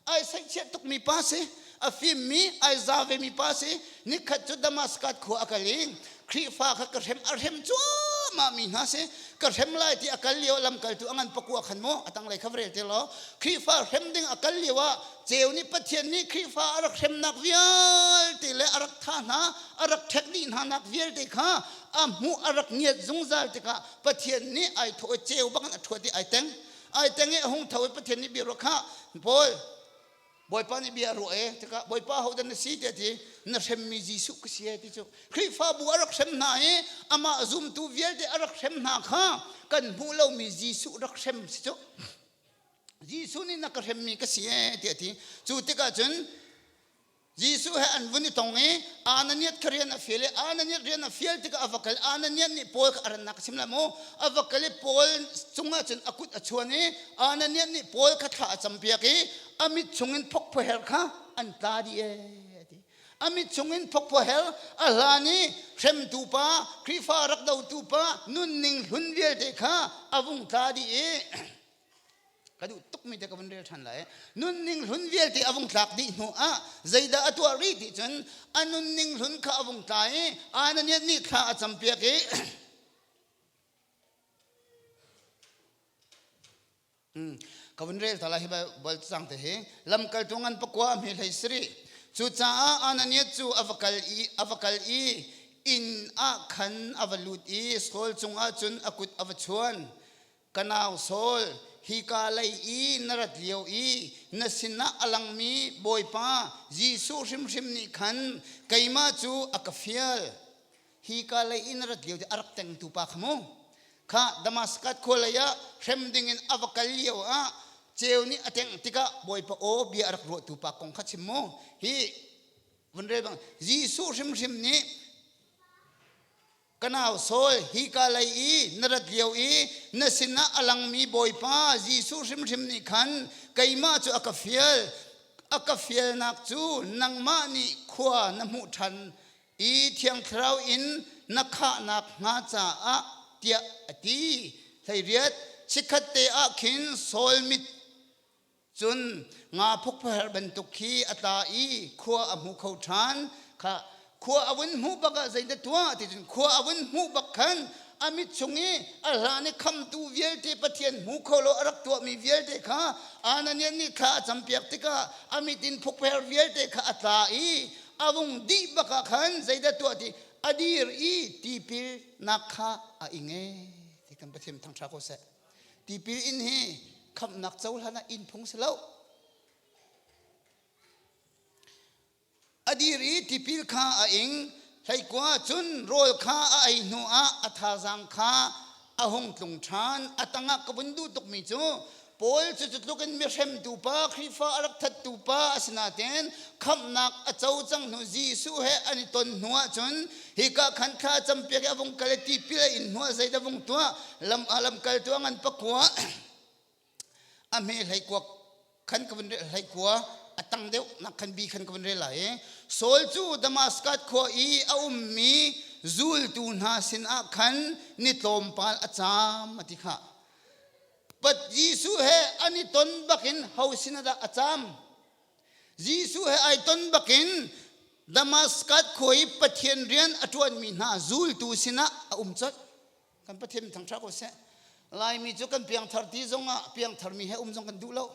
Ai saihchiat tukmi pa si, a fimmi, ai za vemi pa si. Nikhat cu Damascus khua a kal i Khrihfa kha ka hrem a hrem cuahmah mi hna si. Ka hrem lai ti a kal lio lamkaltu a ngan pakua khan mu a tanglei kha va rel te law Khrihfa hrem ding a kal lio ah ceu nih Pathian nih Khrihfa a rak hremnak vialte le a rak thah hna a rak ṭhek dih hna nak vialte kha a hmuh a rak ngiat zungzal tikah Pathian nih ai thawh i ceu bangin a ṭhuat i ai teng. Ai teng i a hung tho i Pathian nih bia ruah kha Paul Bawipa nih bia a ruah e tikah Bawipa hodah na si tiah ti na hremmi Jesuh ka si e ti cu Khrihfabu a rak hrem hna i amah zumtu vialte a rak hrem hna kha kan hmuh lomi Jesuh rak hrem si cu Jesuh nih na ka hremmi ka si e tiah ti cu tikah cun Jesuh he an vun i tong i Ananias kha rian a fial i Ananias rian a fial tikah a va kal. Ananias nih Paul kha a rannak a chim lai maw? A va kal i Paul cungah cun a kut a chuan i Ananias nih Paul kha thla a campiak i a mit chungin phokphuaher kha an tla dih ee a ti. A mit chungin phokphuaher a hlan i hremtu pa, Khrihfa rak dotu pa nunning hlun vialte kha a vung tla dih i Ka duh tukmi te ka vun rel ṭhan lai. Nunning hlun vialte a vung tlak dih hnu ah zeidah a tuah rih ti cun a nunning hlun kha a vung tla i Ananias nih thla a campiak i ka vun rel ta lai hi Baibal cang te hi lamkaltu ngan pakua a hme hlei sarih. Cucaah Ananias cu a va kal i a va kal i inn ah khan a va lut i Saul cungah cun a kut a va chuan. Ka nau Saul, hika lei i na rat lio i na sinah a langmi Bawipa Jesuh hrimhrim nih khan keimah cu a ka fial. Hika lei i na rat lio ti a rak tengtu pa kha mu. Kha Damaskas khua lei ah hrem dingin a va kal lio ah ceu nih a tengh tikah Bawipa aw bia a rak ruahtu pa kong kha chim mu. Hi vun rel bang Jesuh hrimhrim nih Ka nau Saul, hika lei i na rat lio i na sinah a langmi Bawipa Jesuh hrimhrim nih khan keimah cu a ka fial. A ka fialnak cu nangmah nih khua na hmuh ṭhan i Thiang Thlarau in na khahnak hnga caah tiah a ti. 18 Chikkhatte ah khin Saul mit. Cun nga phukphaher bantuk khi a tla i khua a hmu kho ṭhan. Kha khua a vun hmuh bak ah zeidah tuah ti cun khua a vun hmuh bak khan a mit chung i a hlan i khamtu vialte Pathian hmu kho lo a rak tuahmi vialte kha Ananias nih thla a campiak tikah a mit in phukpher vialte kha a tla i a vung dih bak ah khan zeidah tuah ti a dir i tipilnak kha a ing e ti kan Pathian thangṭha ko seh. Tipil in hi khamhnak cohlan ah inn phung si lo. A dir i tipil kha a ing. Hleikua cun rawl kha a ei hnuah a thazaang kha a hung tlung ṭhan. A tangah ka vun duh tukmi cu Paul cu cu tluk in mihremtu pa, Khrihfa a rak thattu pa a si nain khamhnak a co cang hnu Jesuh he an i ton hnu ahcun hika khan thla a campiak i a vung kal i tipil a in hnuah zeidah vung tuah lam ah lamkaltu a ngan pakua a hme hleikua khan ka vun hleikua a tang deuh nak khan bi khan ka vun rel lai i Saul cu Damaskas khua i a ummi zultu hna sinah khan ni tlawmpal a caam a ti kha Pat Jesuh he an i ton bakin ho sinah dah a caam Jesuh he ai ton bakin Damaskas khua i Pathian rian a ṭuanmi hna zultu sinah a um colh Kan Pathian thangṭhat ko seh. Laimi cu kan piangthar ti zongah piangtharmi he um zong kan duh lo.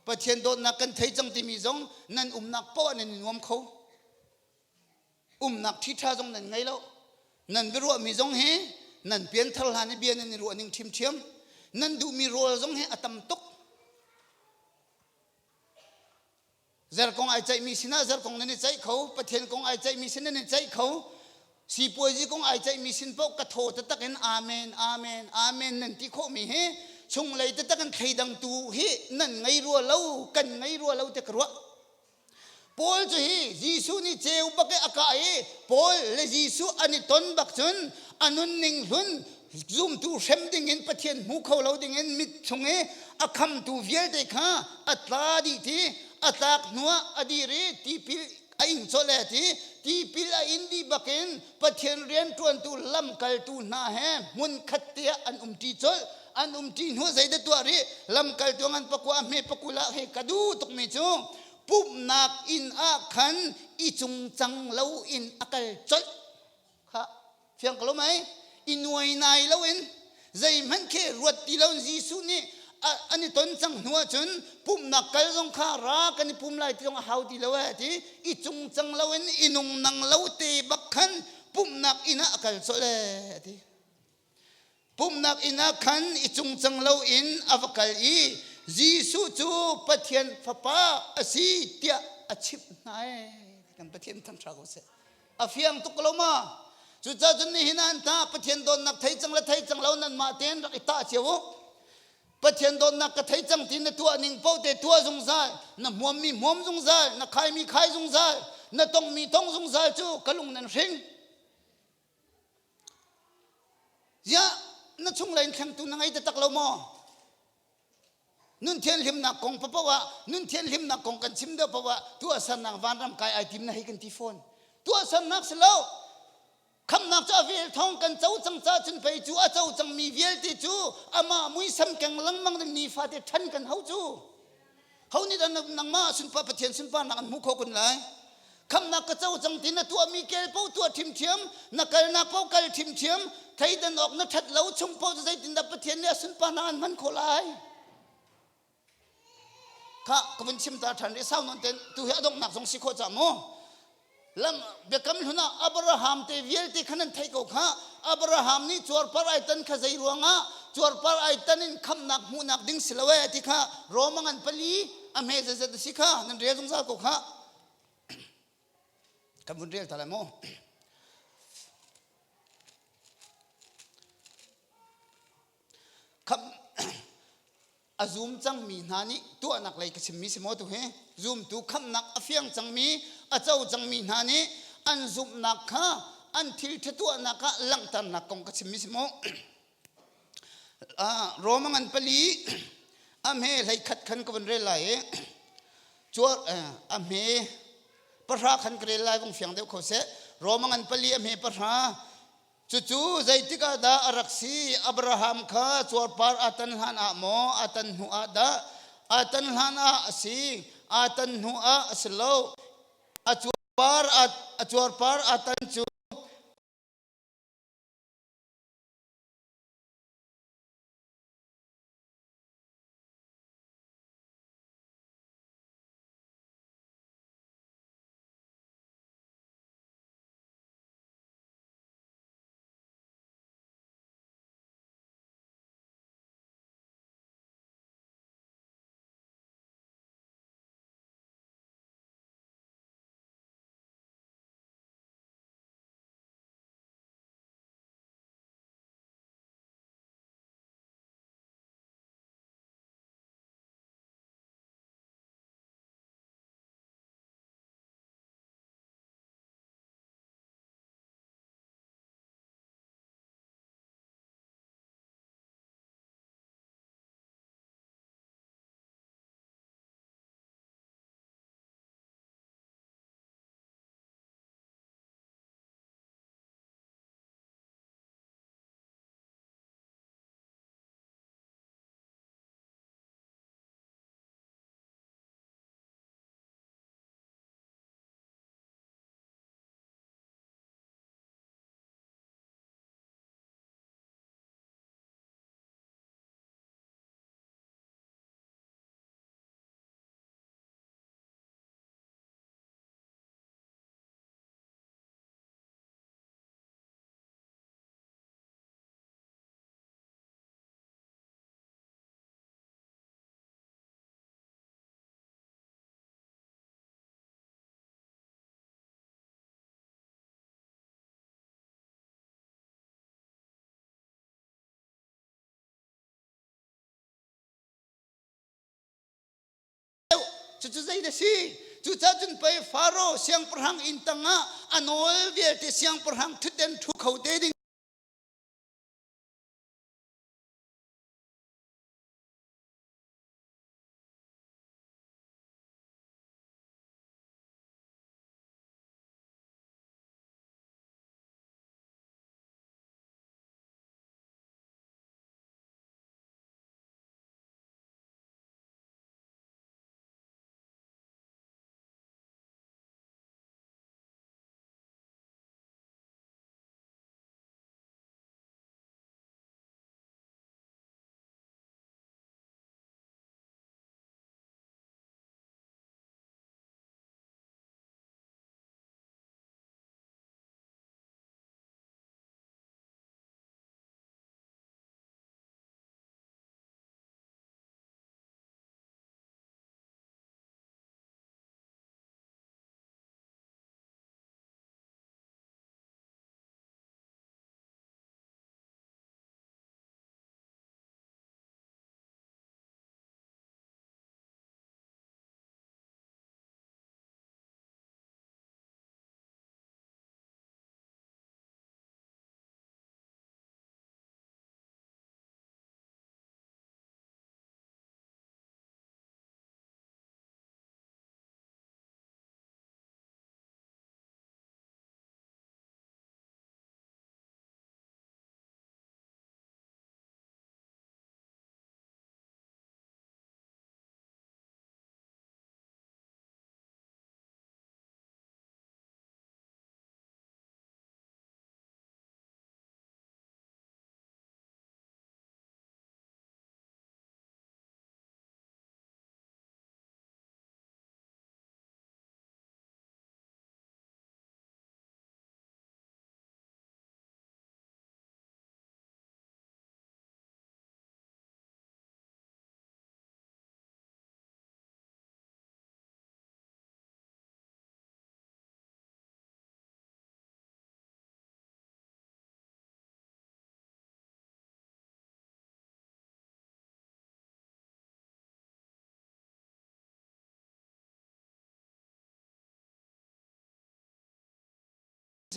Pathian dawtnak kan thei cang timi zong nan umnak poah nan i nuam kho. Umnak ṭhiṭha zong nan ngei lo. Nan biaruahmi zong hi nan pianthar hlan i bia nan i ruah ning ṭhiamṭhiam. Nan duhmi rawl zong hi a tam tuk. Zer kong ai ceihmi sinah zer kong nan i ceih kho, Pathian kong ai ceihmi sin nan i ceih kho, sipuazi kong ai ceihmi sin paoh ka thaw taktak in amen, amen, amen nan ti khawhmi hi chunglei taktak in thleidangtu hi nan ngei rua lo, kan ngei rua lo ti ka ruah. Paul cu hi Jesuh nih ceu bak i a kah i Paul le Jesuh an i ton bak cun a nunning hlun zumtu hrem dingin Pathian hmu kho lo dingin mit chung i a khamtu vialte kha a tla dih ti a tlak hnuah a dir i tipil a ing colh e ti tipil a in dih bakin Pathian rianṭuantu lamkaltu hna he hmun khat te ah an umṭi colh an umṭi hnu zeidah tuah rih lamkaltu ngan pakua a hme pakul ah hei ka duh tukmi cu pumhnak inn ah khan i cungcang loin a kal colh Kha fiang ko lo mei? I nuai nai loin zeihmanh khi ruat ti lo Jesuh nih an i ton cang hnu ahcun pumhnak kal zong kha ra kan i pum lai ti zong a hau ti lo eh ti i cungcang loin i nung nang lo te bak khan pumhnak inn ah a kal colh eh ti. Pumhnak inn ah khan i cungcang loin a va kal i Jesuh cu Pathian Fapa a si tiah a chimh hna ee. Kan Pathian thangṭha ko seh. A fiang tuk lo ma? Cucaah cun nihin ah an tah Pathian dawtnak thei cang le thei cang lo nanmah tein rak i tah cio u. Pathian dawtnak ka thei cang ti na tuah ning paoh te tuah zungzal, na hmuammi hmuam zungzal, na khaimi khai zungzal, na tongmi tong zungzal cu ka lung nan hring. Ziah na chunglei in thlengtu na ngei taktak lo maw? Nun thianhlimnak kong paoh ah nun thianhlimnak kong kan chim deuh paoh ah tuahsernak vanram kai ai tim na hei kan ti fawn. Tuahsernak si lo. Khamnak cu a vel thawng kan co cang ca cun pei cu a co cangmi vialte cu amah muisam keng lengmang ding nifate ṭhan kan hau cu. Ho nih dah nangmah sunpar Pathian sunparnak an hmu kho kun lai? Khamnak ka co cang ti na tuahmi kel paoh tuah ṭhimṭhiam, na kalnak paoh kal ṭhimṭhiam, thleidan awk na ṭhat lo chung paoh cu zeitindah Pathian nih a sunparnak an hman khawh lai? Kha ka vun chim ta ṭhan rih sau nawn ten tu hi a donghnak zong si khawh ca mu. Lam biakam hlun ah Abraham te vialte kha nan theih ko kha Abraham nih cuarpar ai tan kha zei ruangah cuarpar ai tan in khamnak hmuhnak ding si lo ee ti kha Roma ngan pali a hme zazat a si kha nan rel zungzal ko kha kan vun rel ta lai mu Kham a zum cangmi hna nih tuahnak lei ka chimmi si maw tu hi zumtu khamhnak a fiang cangmi a co cangmi hna nih an zumhnak kha an thil ṭha tuahnak ah langhternak kong ka chimmi si maw Roma ngan pali a hme hlei khat khan ka vun rel lai i cuar a hme pahra khan ka rel lai vung fiang deuh kho seh Roma ngan pali a hme pahra Cucu zeitik ah dah a rak si? Abraham kha cuarpar aa tan hlan ah maw, aa tan hnu ah dah? Aa tan hlan ah a si, aa tan hnu ah a si lo. A cuarpar a cuarpar aa tan cu Cucu zei na si? Cucaah cun pei Faro siangpahrang inn tangah a nawl vialte siangpahrang ṭhutden ṭhu kho te ding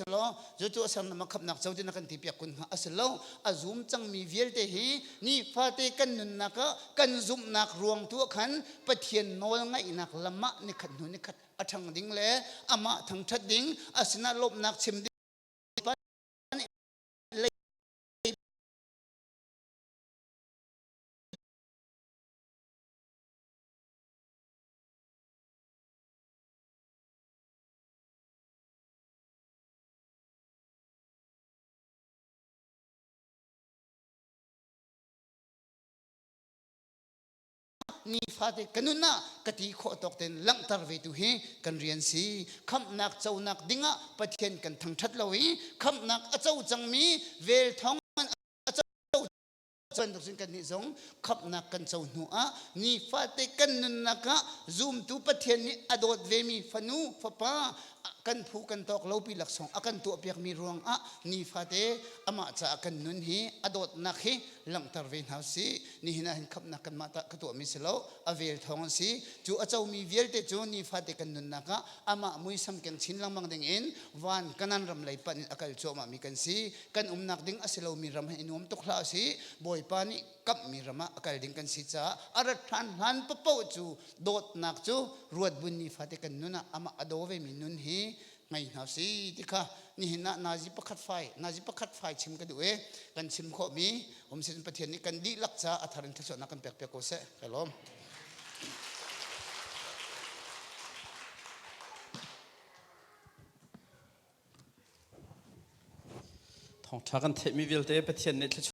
Silo cu a ser na khamnak co ti na kan ti piak kun hnga a si lo. A zum cangmi vialte hi nifate kan nunnak ah kan zumhnak ruang tu ah khan Pathian nawl ngaihnak lam ah nikhat hnu nikhat a ṭhang ding le amah thangṭhat ding a sinah lawmhnak chim ding lei. Nifate ka nun ah ka ti khawh tawk tein langhter ve tu hi kan rian si. Khamhnak conak dingah Pathian kan thangṭhat lo i khamhnak a co cangmi vel thawng a co bantuk cun kannih zong khamhnak kan co hnu ah nifate kan nunnak ah zumtu Pathian nih a dawt vemi fanu fapa kan phu kan tawk lopi laksawng a kan tuahpiakmi ruang ah nifate amah caah kan nun hi a dawtnak hi langhter ve hna usih. Nihin ah hin khamhnak kanmah ta ka tuahmi si lo, a vel thawng an si. Cu a comi vialte cu nifate kan nunnak ah amah muisam keng chin lengmang ding in van kanan ram lei panh in a kal cuahmahmi kan si. Kan umnak ding a si lomi ram he i nuam tuk hlah usih. Bawipa nih kamhmi ram ah a kal ding kan si caah a rat hlan hlan paoh cu dawtnak cu ruat bun nifate kan nun ah amah a daw vemi nun hi ngei hna si ti kha nihin ah nazi pakhat fai nazi pakhat fai chim ka duh i kan chim khawhmi um sin Pathian nih kan dihlak ca a thar in thluachuahnak kan pek piak ko seh ka lawm. Thawngṭha kan theihmi vialte Pathian nih thluachuah.